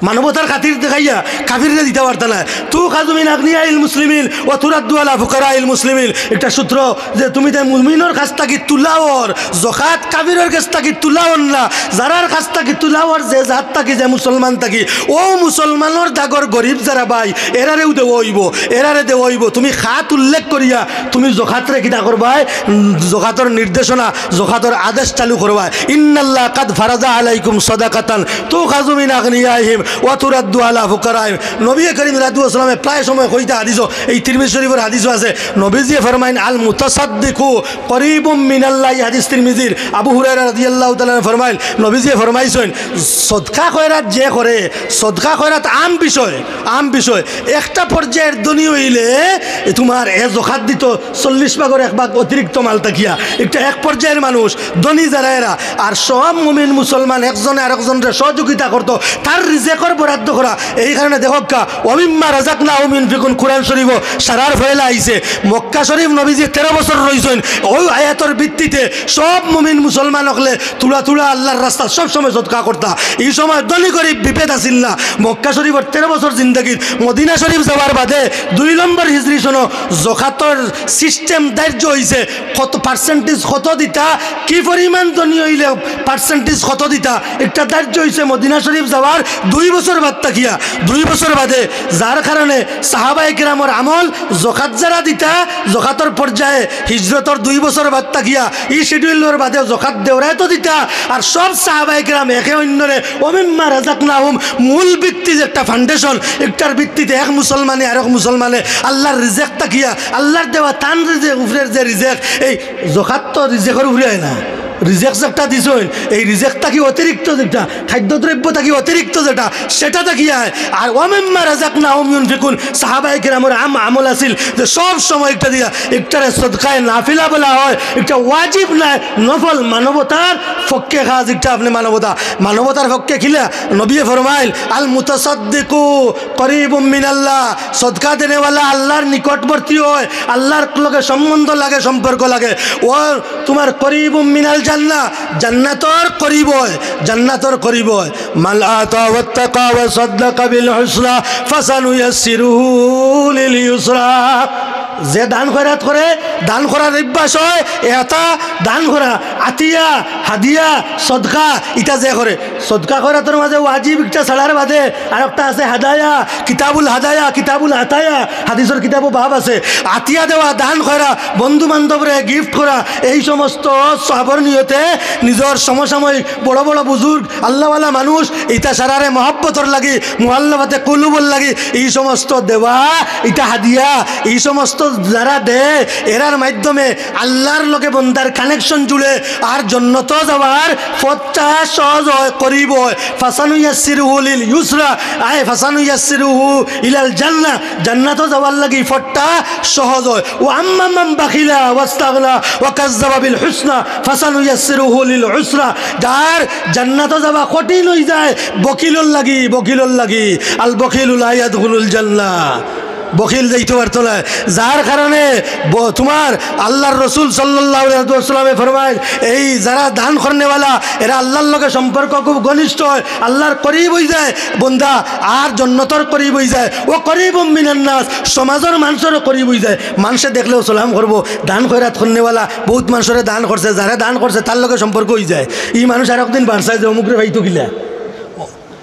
মানবতার খাতির দেখাইয়া কাফিররে দিতা পারতা নায়। "তুখাযু মিন আগনিয়াইল মুসলিমিন ওয়া তুরাদ্দু আলা ফুকারাইল মুসলিমিন।" একটা সূত্র যে তুমি তাই মুমিনর কাছ থাকি তুলাওর, জকাত কাফিরর কাছ থাকি তুলাওর না, যারার কাছ থাকি তুলাওর, যে জাত থাকি, যে মুসলমান থাকি, অউ মুসলমানর দাগর গরিব যারা ভাই, এরারেও দেওয়া অইবো, এরারে দেওয়া অইবো। তুমি খাত উল্লেখ করিয়া তুমি জকাতরে কিতা করবায়? উম, জকাতর নির্দেশনা, জকাতর আদেশ চালু করবায়। "ইন্নাল্লাহ কাদ ফারাদা আলাইকুম সাদাকাতান তুখাযু মিন আগনিয়াইহিম ওয়া তুরাদ্দু আলা ফুকারাইহিম।" নবী করিম রাদু আসলামে প্রায় সময় কইতা হাদিসও, এই তিরমিজি শরীফর হাদিসও আছে, নবীজিয়ে ফরমাইন, "আল মুতাসাদ্দিকু করিবুম মিনাল্লাহ", এই হাদিস তিরমিজির। আবু হুরায়রা রাদিয়াল্লাহু তাআলা আনহু ফরমাইল, নবীজিয়ে ফরমাইছইন, সদকা খয়রাত যে করে, সদকা খয়রাত আম বিষয়, আম বিষয়। একটা পর্যায়ের ধনী অইলে তুমার এ জকাত দিত চল্লিশ ভাগর এক ভাগ অতিরিক্ত মাল থাকিয়া। একটা এক পর্যায়ের মানুষ, ধনী যারা এরা, আর সব মুমিন মুসলমান একজনে আরকজনরে সহযোগিতা করতো, তার রিজেকর বরাদ্দ করা। এই কারণে দেখউক্কা, "ওয়া মিম্মা রাযাকনাহুম ইউনফিকুন", কুরআন শরীফও সারার ফয়লা আইছে। মক্কা শরীফ নবীজি তেরো বছর রইছইন, অউ আয়াতর ভিত্তিতে সব মুমিন মুসলমান অকলে থুড়া থুড়া আল্লার রাস্তাত সব সময় সদকা করতা। ই সময় ধনী গরিব বিভেদ আছিল না। মক্কা শরীফর তেরো বছর জিন্দেগিত মদিনা শরীফ যাওয়ার বাদে দুই নম্বর হিজরি সনো জকাতর system ধার্য অইছে, কত percentage কত দিতা, কি পরিমাণ ধনী অইলে percentage কত দিতা, একটা ধার্য অইছে মদিনা শরীফ যাওয়ার দুই বছর বাদ থাকিয়া, দুই বছর বাদে, যার কারণে সাহাবায়ে কেরামর আমল জকাত যারা দিতা, জকাতর পর্যায়ে হিজরতর দুই বছর বাদ থাকিয়া ই schedule-র বাদে জকাত দেওরায় তো দিতা, আর সব সাহাবায়ে কেরাম একে অন্যরে "ওয়া মিম্মা রাযাকনাহুম", মূল ভিত্তি যে একটা foundation, একটার ভিত্তিতে এক মুসলমানে আরক মুসলমানে আল্লার রিজেক থাকিয়া, আল্লার দেওয়া তান রিজেক, উপরের যে রিজেক, এই জকাত তো রিজেকর উপরে অয় না, রিজেক যেটা দিছইন, এই রিজেক থাকি অতিরিক্ত যেটা, খাদ্যদ্রব্য থাকি অতিরিক্ত যেটা, সেটা থাকিয়া অয়। আর "ওয়া মিম্মা রাযাকনাহুম ইউনফিকুন", সাহাবায়ে কেরামর আম আমল আছিল যে সব সময় একটা দিয়া, একটারে সদকায়ে নাফিলা বলা হয়, একটা ওয়াজিব নায়, নফল, মানবতার পক্ষে কাজ একটা। আপনে মানবতা, মানবতার পক্ষে কিলা? নবীয়ে ফরমাইল, "আল মুতাসাদ্দিকু করিবুম মিনাল্লাহ", সদকা দেনেওয়ালা আল্লার নিকটবর্তী অয়, আল্লার লগে সম্বন্ধ লাগে, সম্পর্ক লাগে। ও তুমার করিবুম মিনাল জান্নাহ, জান্নাতর করিব অয়, জান্নাতর করিব অয়। "মান আতা ওয়াত্তাকা ওয়া সাদ্দাকা বিল হুসনা ফাসানুয়াসসিরুহু লিল ইউসরা।" যে দান খয়রাত করে, দান করার অভ্যাস অয়, এটা দান করা, আতিয়া, হাদিয়া, সদকা, ইটা যে করে, সদকা খয়রাতর মাঝে ওয়াজিব একটা ছাড়ার বাদে আরকটা আছে হাদায়া, কিতাবুল হাদায়া, কিতাবুল আতায়া, হাদিসর কিতাবো বাব আছে। আতিয়া দেওয়া, দান করা, বন্ধু বান্ধবরে gift করা, এই সমস্ত সওয়াবর নিয়তে নিজর সমসাময়িক বড় বড় বুজুর্গ, আল্লাওয়ালা মানুষ, ইতা সারারে মহব্বতর লাগি, মুআল্লাফাতে কুলুবর লাগি, এই সমস্ত দেওয়া, ইতা হাদিয়া, এই সমস্ত যারা দেয়, এরার মাধ্যমে আল্লার লগে বন্দার connection জুড়ে, আর জন্নতো যাওয়ার পথটা সহজ অয়। গরিব অয়, ফাসানুইয়াসসিরুহু লিল ইউসরা, আয় ফাসানুইয়াসসিরুহু ইলাল জান্নাহ, জান্নাতো যাওয়ার লাগি পথটা সহজ অয়। ওয়া আম্মা মান বাখিলা ওয়াস্তাগনা ওয়া কাযযাবা বিল হুসনা ফাসানুইয়াসসিরুহু লিল উসরা, যার জান্নাতো যাওয়া কঠিন অইযায় বখিলর লাগি, বখিলর লাগি। আল বখিলু লা ইয়াদখুলুল জান্নাহ। বখিল যাইতো পারতো নায়। যার কারণে ব-, তুমার আল্লার রসুল সাল্লাল্লাহু আলাইহি ওয়াসাল্লামে ফরমাইন, এই যারা দান করনেওয়ালা, এরা আল্লার লগে সম্পর্ক খুব ঘনিষ্ঠ অয়, আল্লার করিব অইযায় বন্দা, আর জন্নতর করিব অইযায়। ওয়া করিবুম মিনান নাস, সমাজর মানষরও করিব অইযায়। মানষে দেখলেও সালাম করবো, দান খয়রাত করনেওয়ালা, বউত মানষরে দান করছে, যারে দান করছে তার লগে সম্পর্ক অইযায়। ই মানুষ আরক দিন বারছায় যে অমুকরে পাইতো কিলা।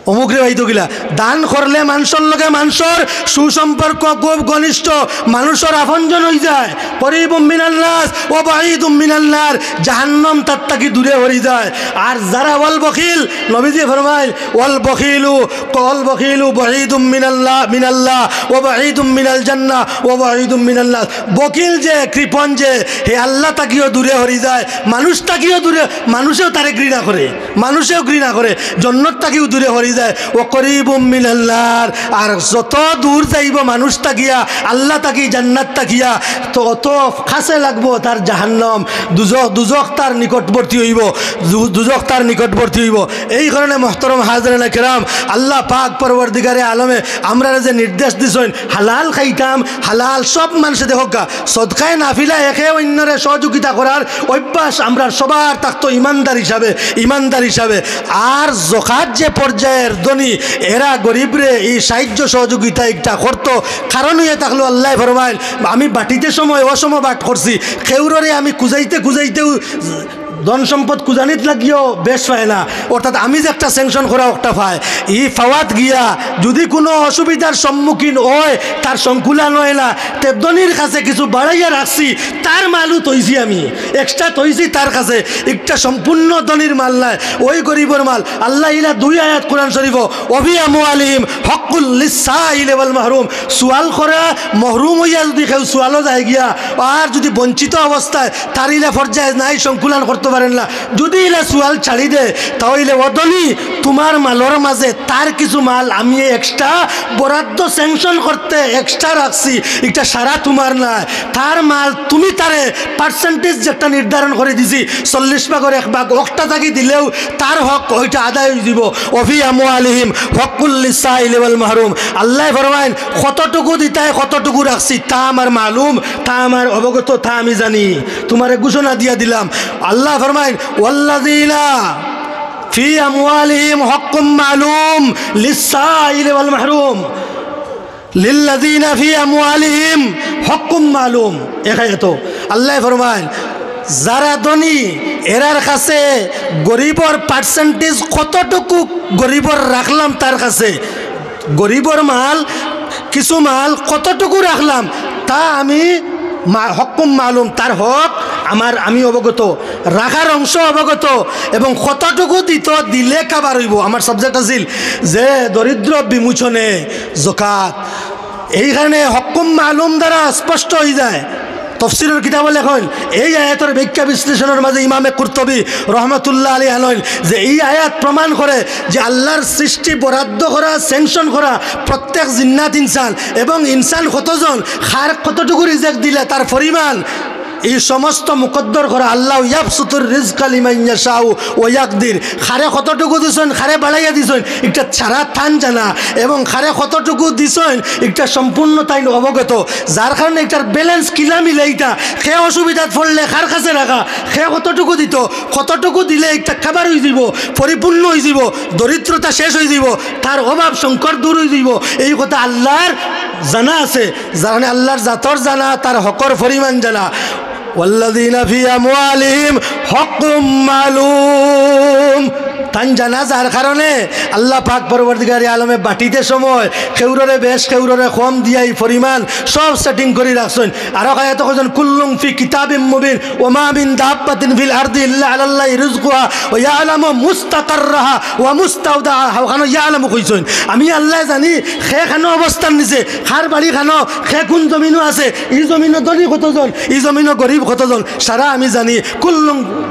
অমুকরে পাইতো কিলা। দান করলে মানষর লগে মানষর সুসম্পর্ক খুব ঘনিষ্ঠ, মানষর আপনজন অইযায়। করিবুম মিনান নাস ওয়া বাঈদুম মিনান নার, জাহান্নাম তার থাকি দূরে হরি যায়। আর যারা ওয়াল বখিল, নবীজি ফরমাইন, ওয়াল বখিলু, ওয়াল বখিলু বাঈদুম মিনাল্লাহ, মিনাল্লাহ, ওয়া বাঈদুম মিনাল জান্নাহ, ওয়া বাঈদুম মিনান নাস। বখিল যে, কৃপণ যে, হে আল্লাহ থাকিও দূরে হরি যায়, মানুষ থাকিও দূরে, মানুষেও তারে ঘৃণা করে। মানুষেও ঘৃণা করে, জন্নত থাকিও দূরে হরি যায়। ওয়া করিবুম মিনান নার, আর যত দূর যাইবো মানুষ থাকিয়া, আল্লাহ থাকি, জান্নাত থাকিয়া, তো অত কাছে লাগবো তার জাহান্নাম, দুজখ, দুজখ তার নিকটবর্তী অইবো, দু-, দুজখ তার নিকটবর্তী অইবো। এই কারণে মোহতরম হাজিরিনে কেরাম, আল্লাহ পাক পরওয়ারদিগারে আলমে আমরারে যে নির্দেশ দিছইন, হালাল খাইতাম, হালাল সব মানষে দেখউক্কা, সদকায়ে নাফিলা একে অইন্যরে সহযোগিতা করার অভ্যাস আমরার সবার থাকতো ইমানদার হিসাবে, ইমানদার হিসাবে। আর জকাত যে পর্যায়ের ধনী, এরা গরিবরে ই সাহায্য সহযোগিতা একটা করতো। কারণ অইয়া থাকলো আল্লায় ফরমাইন, আমি বাটিতে সময় অসম বাট করছি, কেউররে আমি খুজাইতে খুজাইতেও ধন সম্পদ খুজানিত লাগিও বেশ পায় না। অর্থাৎ আমি যে একটা sanction করা একটা পায়, ই পাওয়াত গিয়া যুদি কুনু অসুবিধার সম্মুখীন অয়, তার সংকুলান অয় না, তে ধনীর কাছে কিছু বাড়াইয়া রাখছি, তার মালও থইছি আমি, extra থইছি তার কাছে, একটা সম্পূর্ণ ধনীর মাল নায়, ওই গরিবর মাল। আল্লায় ইলা দুই আয়াত কোরআন শরীফো, "ওয়া ফি আমওয়ালিহিম হাক্কুল লিসসাইলি ওয়াল মাহরুম।" সুয়াল করা, মহরুম অইয়া যুদি কেউ সুয়ালো যায় গিয়া, আর যুদি বঞ্চিত অবস্থায় তার ইলা পর্যায়ে নাই, সংকুলান করতো পারের না, যুদি ইলা সুয়াল ছাড়ি দেয়, তা অইলে ও ধনী, তুমার মালর মাঝে তার কিছু মাল আমি extra বরাদ্দ sanction করতে extra রাখছি, ইটা সারা তুমার নায়। তার মাল তুমি তারে percentage যেটা নির্ধারণ করি দিছি, চল্লিশ ভাগর এক ভাগ, অকটা থাকি দিলেও তার হক ওইটা আদায় অইযিবো। "ওয়া ফি আমওয়ালিহিম হাক্কুল লিসসাইলি ওয়াল মাহরুম।" আল্লায় ফরমাইন, কতটুকু দিতায়, কতটুকু রাখছি, তা আমার মালুম, তা আমার অবগত, তা আমি জানি। তুমারে ঘোষণা দিয়া দিলাম। আল্লায় ফরমাইন, "ওয়াল্লাযিনা ফি আমওয়ালিহিম হাক্কুম মালুম লিসসাইলি ওয়াল মাহরুম।" লিল্লাযিনা ফি আমওয়ালিহিম হাক্কুম মালুম। এক আয়াতো আল্লায় ফরমাইন, যারা ধনী, এরার কাছে গরিবর percentage কতটুকু গরিবর রাখলাম তার কাছে, গরিবর মাল, কিছু মাল কতটুকু রাখলাম, তা আমি মা-, হাক্কুম মালুম, তার হক আমার, আমি অবগত, রাখার অংশ অবগত, এবং কতটুকু দিতো, দিলে cover অইবো। আমার subject আছিল যে দরিদ্র বিমোচনে জকাত। এই কারণে হাক্কুম মালুম দ্বারা স্পষ্ট অইযায়। তফসিরর কিতাবো লেখইন, এই আয়াতর ব্যাখ্যা বিশ্লেষণর মাঝে ইমামে কুরতুবী রহমতুল্লাহ আলাইহি আনইন যে এই আয়াত প্রমাণ করে যে আল্লার সৃষ্টি বরাদ্দ করা, sanction করা প্রত্যেক জিন্নাত ইনসান এবং ইনসান কতজন, কার কতটুকু রিজেক দিলে তার পরিমাণ, এই সমস্ত মুকদ্দর করা। আল্লাহ ইয়াবসুতুর রিজকা লিমান ইয়াশাউ ওয়া ইয়াকদির। কারে কতটুকু দিছইন, কারে বাড়াইয়া দিছইন, ইটা সারা তান জানা, এবং কারে কতটুকু দিছইন, ইটা সম্পূর্ণ তাইন অবগত। যার কারণে ইটার balance কিলা মিলাইতা, কে অসুবিধাত পড়লে কার কাছে রাখা, কে কতটুকু দিতো, কতটুকু দিলে ইটা cover অইযিবো, পরিপূর্ণ অইযিবো, দরিদ্রতা শেষ অইযিবো, তার অভাব সংকট দূর অইযিবো, এই কথা আল্লার জানা আছে। যার কারণে আল্লার জাতর জানা, তার হকর পরিমাণ জানা। ওয়াল্লাযিনা ফি আমওয়ালিহিম হাক্কুম মালুম। তান জানা যার কারণে আল্লাহ পাক পরওয়ারদিগারে আলমে বাটিতে সময় কেউররে বেশ, কেউররে কম দিয়া ই পরিমাণ সব setting করি রাখছইন। আরো আয়াতো কইছইন, "কুল্লুম ফি কিতাবিম মুবিন, ওয়া মা মিন দাব্বাতিন ফিল আরদি ইল্লা আলাল্লাহি রিজকুহা ওয়া ইয়ালামু মুস্তাকাররাহা ওয়া মুস্তাওদাআহা।" অখানো ইয়ালামু কইছইন। আমি আল্লায় জানি কে কেনো অবস্থান নিছে, কার বাড়ি কেনো, কে কুন জমিনো আছে, ই জমিনো ধনী কতজন, ই জমিনো গরিব কতজন, সারা আমি জানি। কুল্লুম,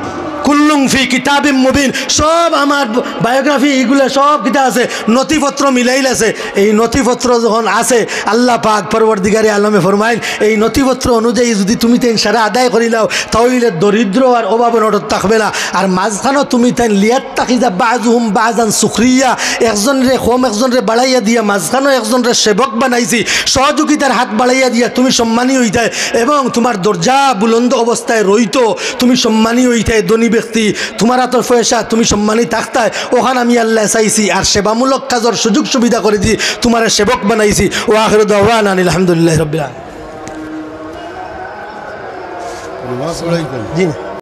কুল্লুম ফি কিতাবিম মুবিন, সব আমার বায়োগ্রাফি, ইগুলা সব কিতা আছে, নথিপত্র মিলাইল আছে। এই নথিপত্র যখন আছে, আল্লাহ পাক পরওয়ারদিগারে আলমে ফরমাইন, এই নথিপত্র অনুযায়ী যুদি তুমি তাইন সারা আদায় করিলাও, তাইলে দরিদ্র আর অভাব অনটন থাকবে না। আর মাঝখানো তুমি তাইন লিয়াত্তাখিজা বাযুহুম বাযান সুখরিয়া, একজনরে কম একজনরে বাড়াইয়া দিয়া, মাঝখানো একজনরে সেবক বানাইছি, সহযোগিতার হাত বাড়াইয়া দিয়া তুমি সম্মানী অইতায় এবং তুমার দরজা বুলন্দ অবস্থায় রইতো, তুমি সম্মানী অইতায়, ধনী ব্যক্তি, তুমার আতর পয়সা, তুমি সম্মানী থাকতায়, অখান আমি আল্লায় চাইছি। আর সেবামূলক কাজর সুযোগ সুবিধা করি দি তুমারে সেবক বানাইছি। ওয়া আখিরু দাওয়ানা আনিল হামদুলিল্লাহি রাব্বিল আলামিন। নমাজ পড়াইতেন। জি না।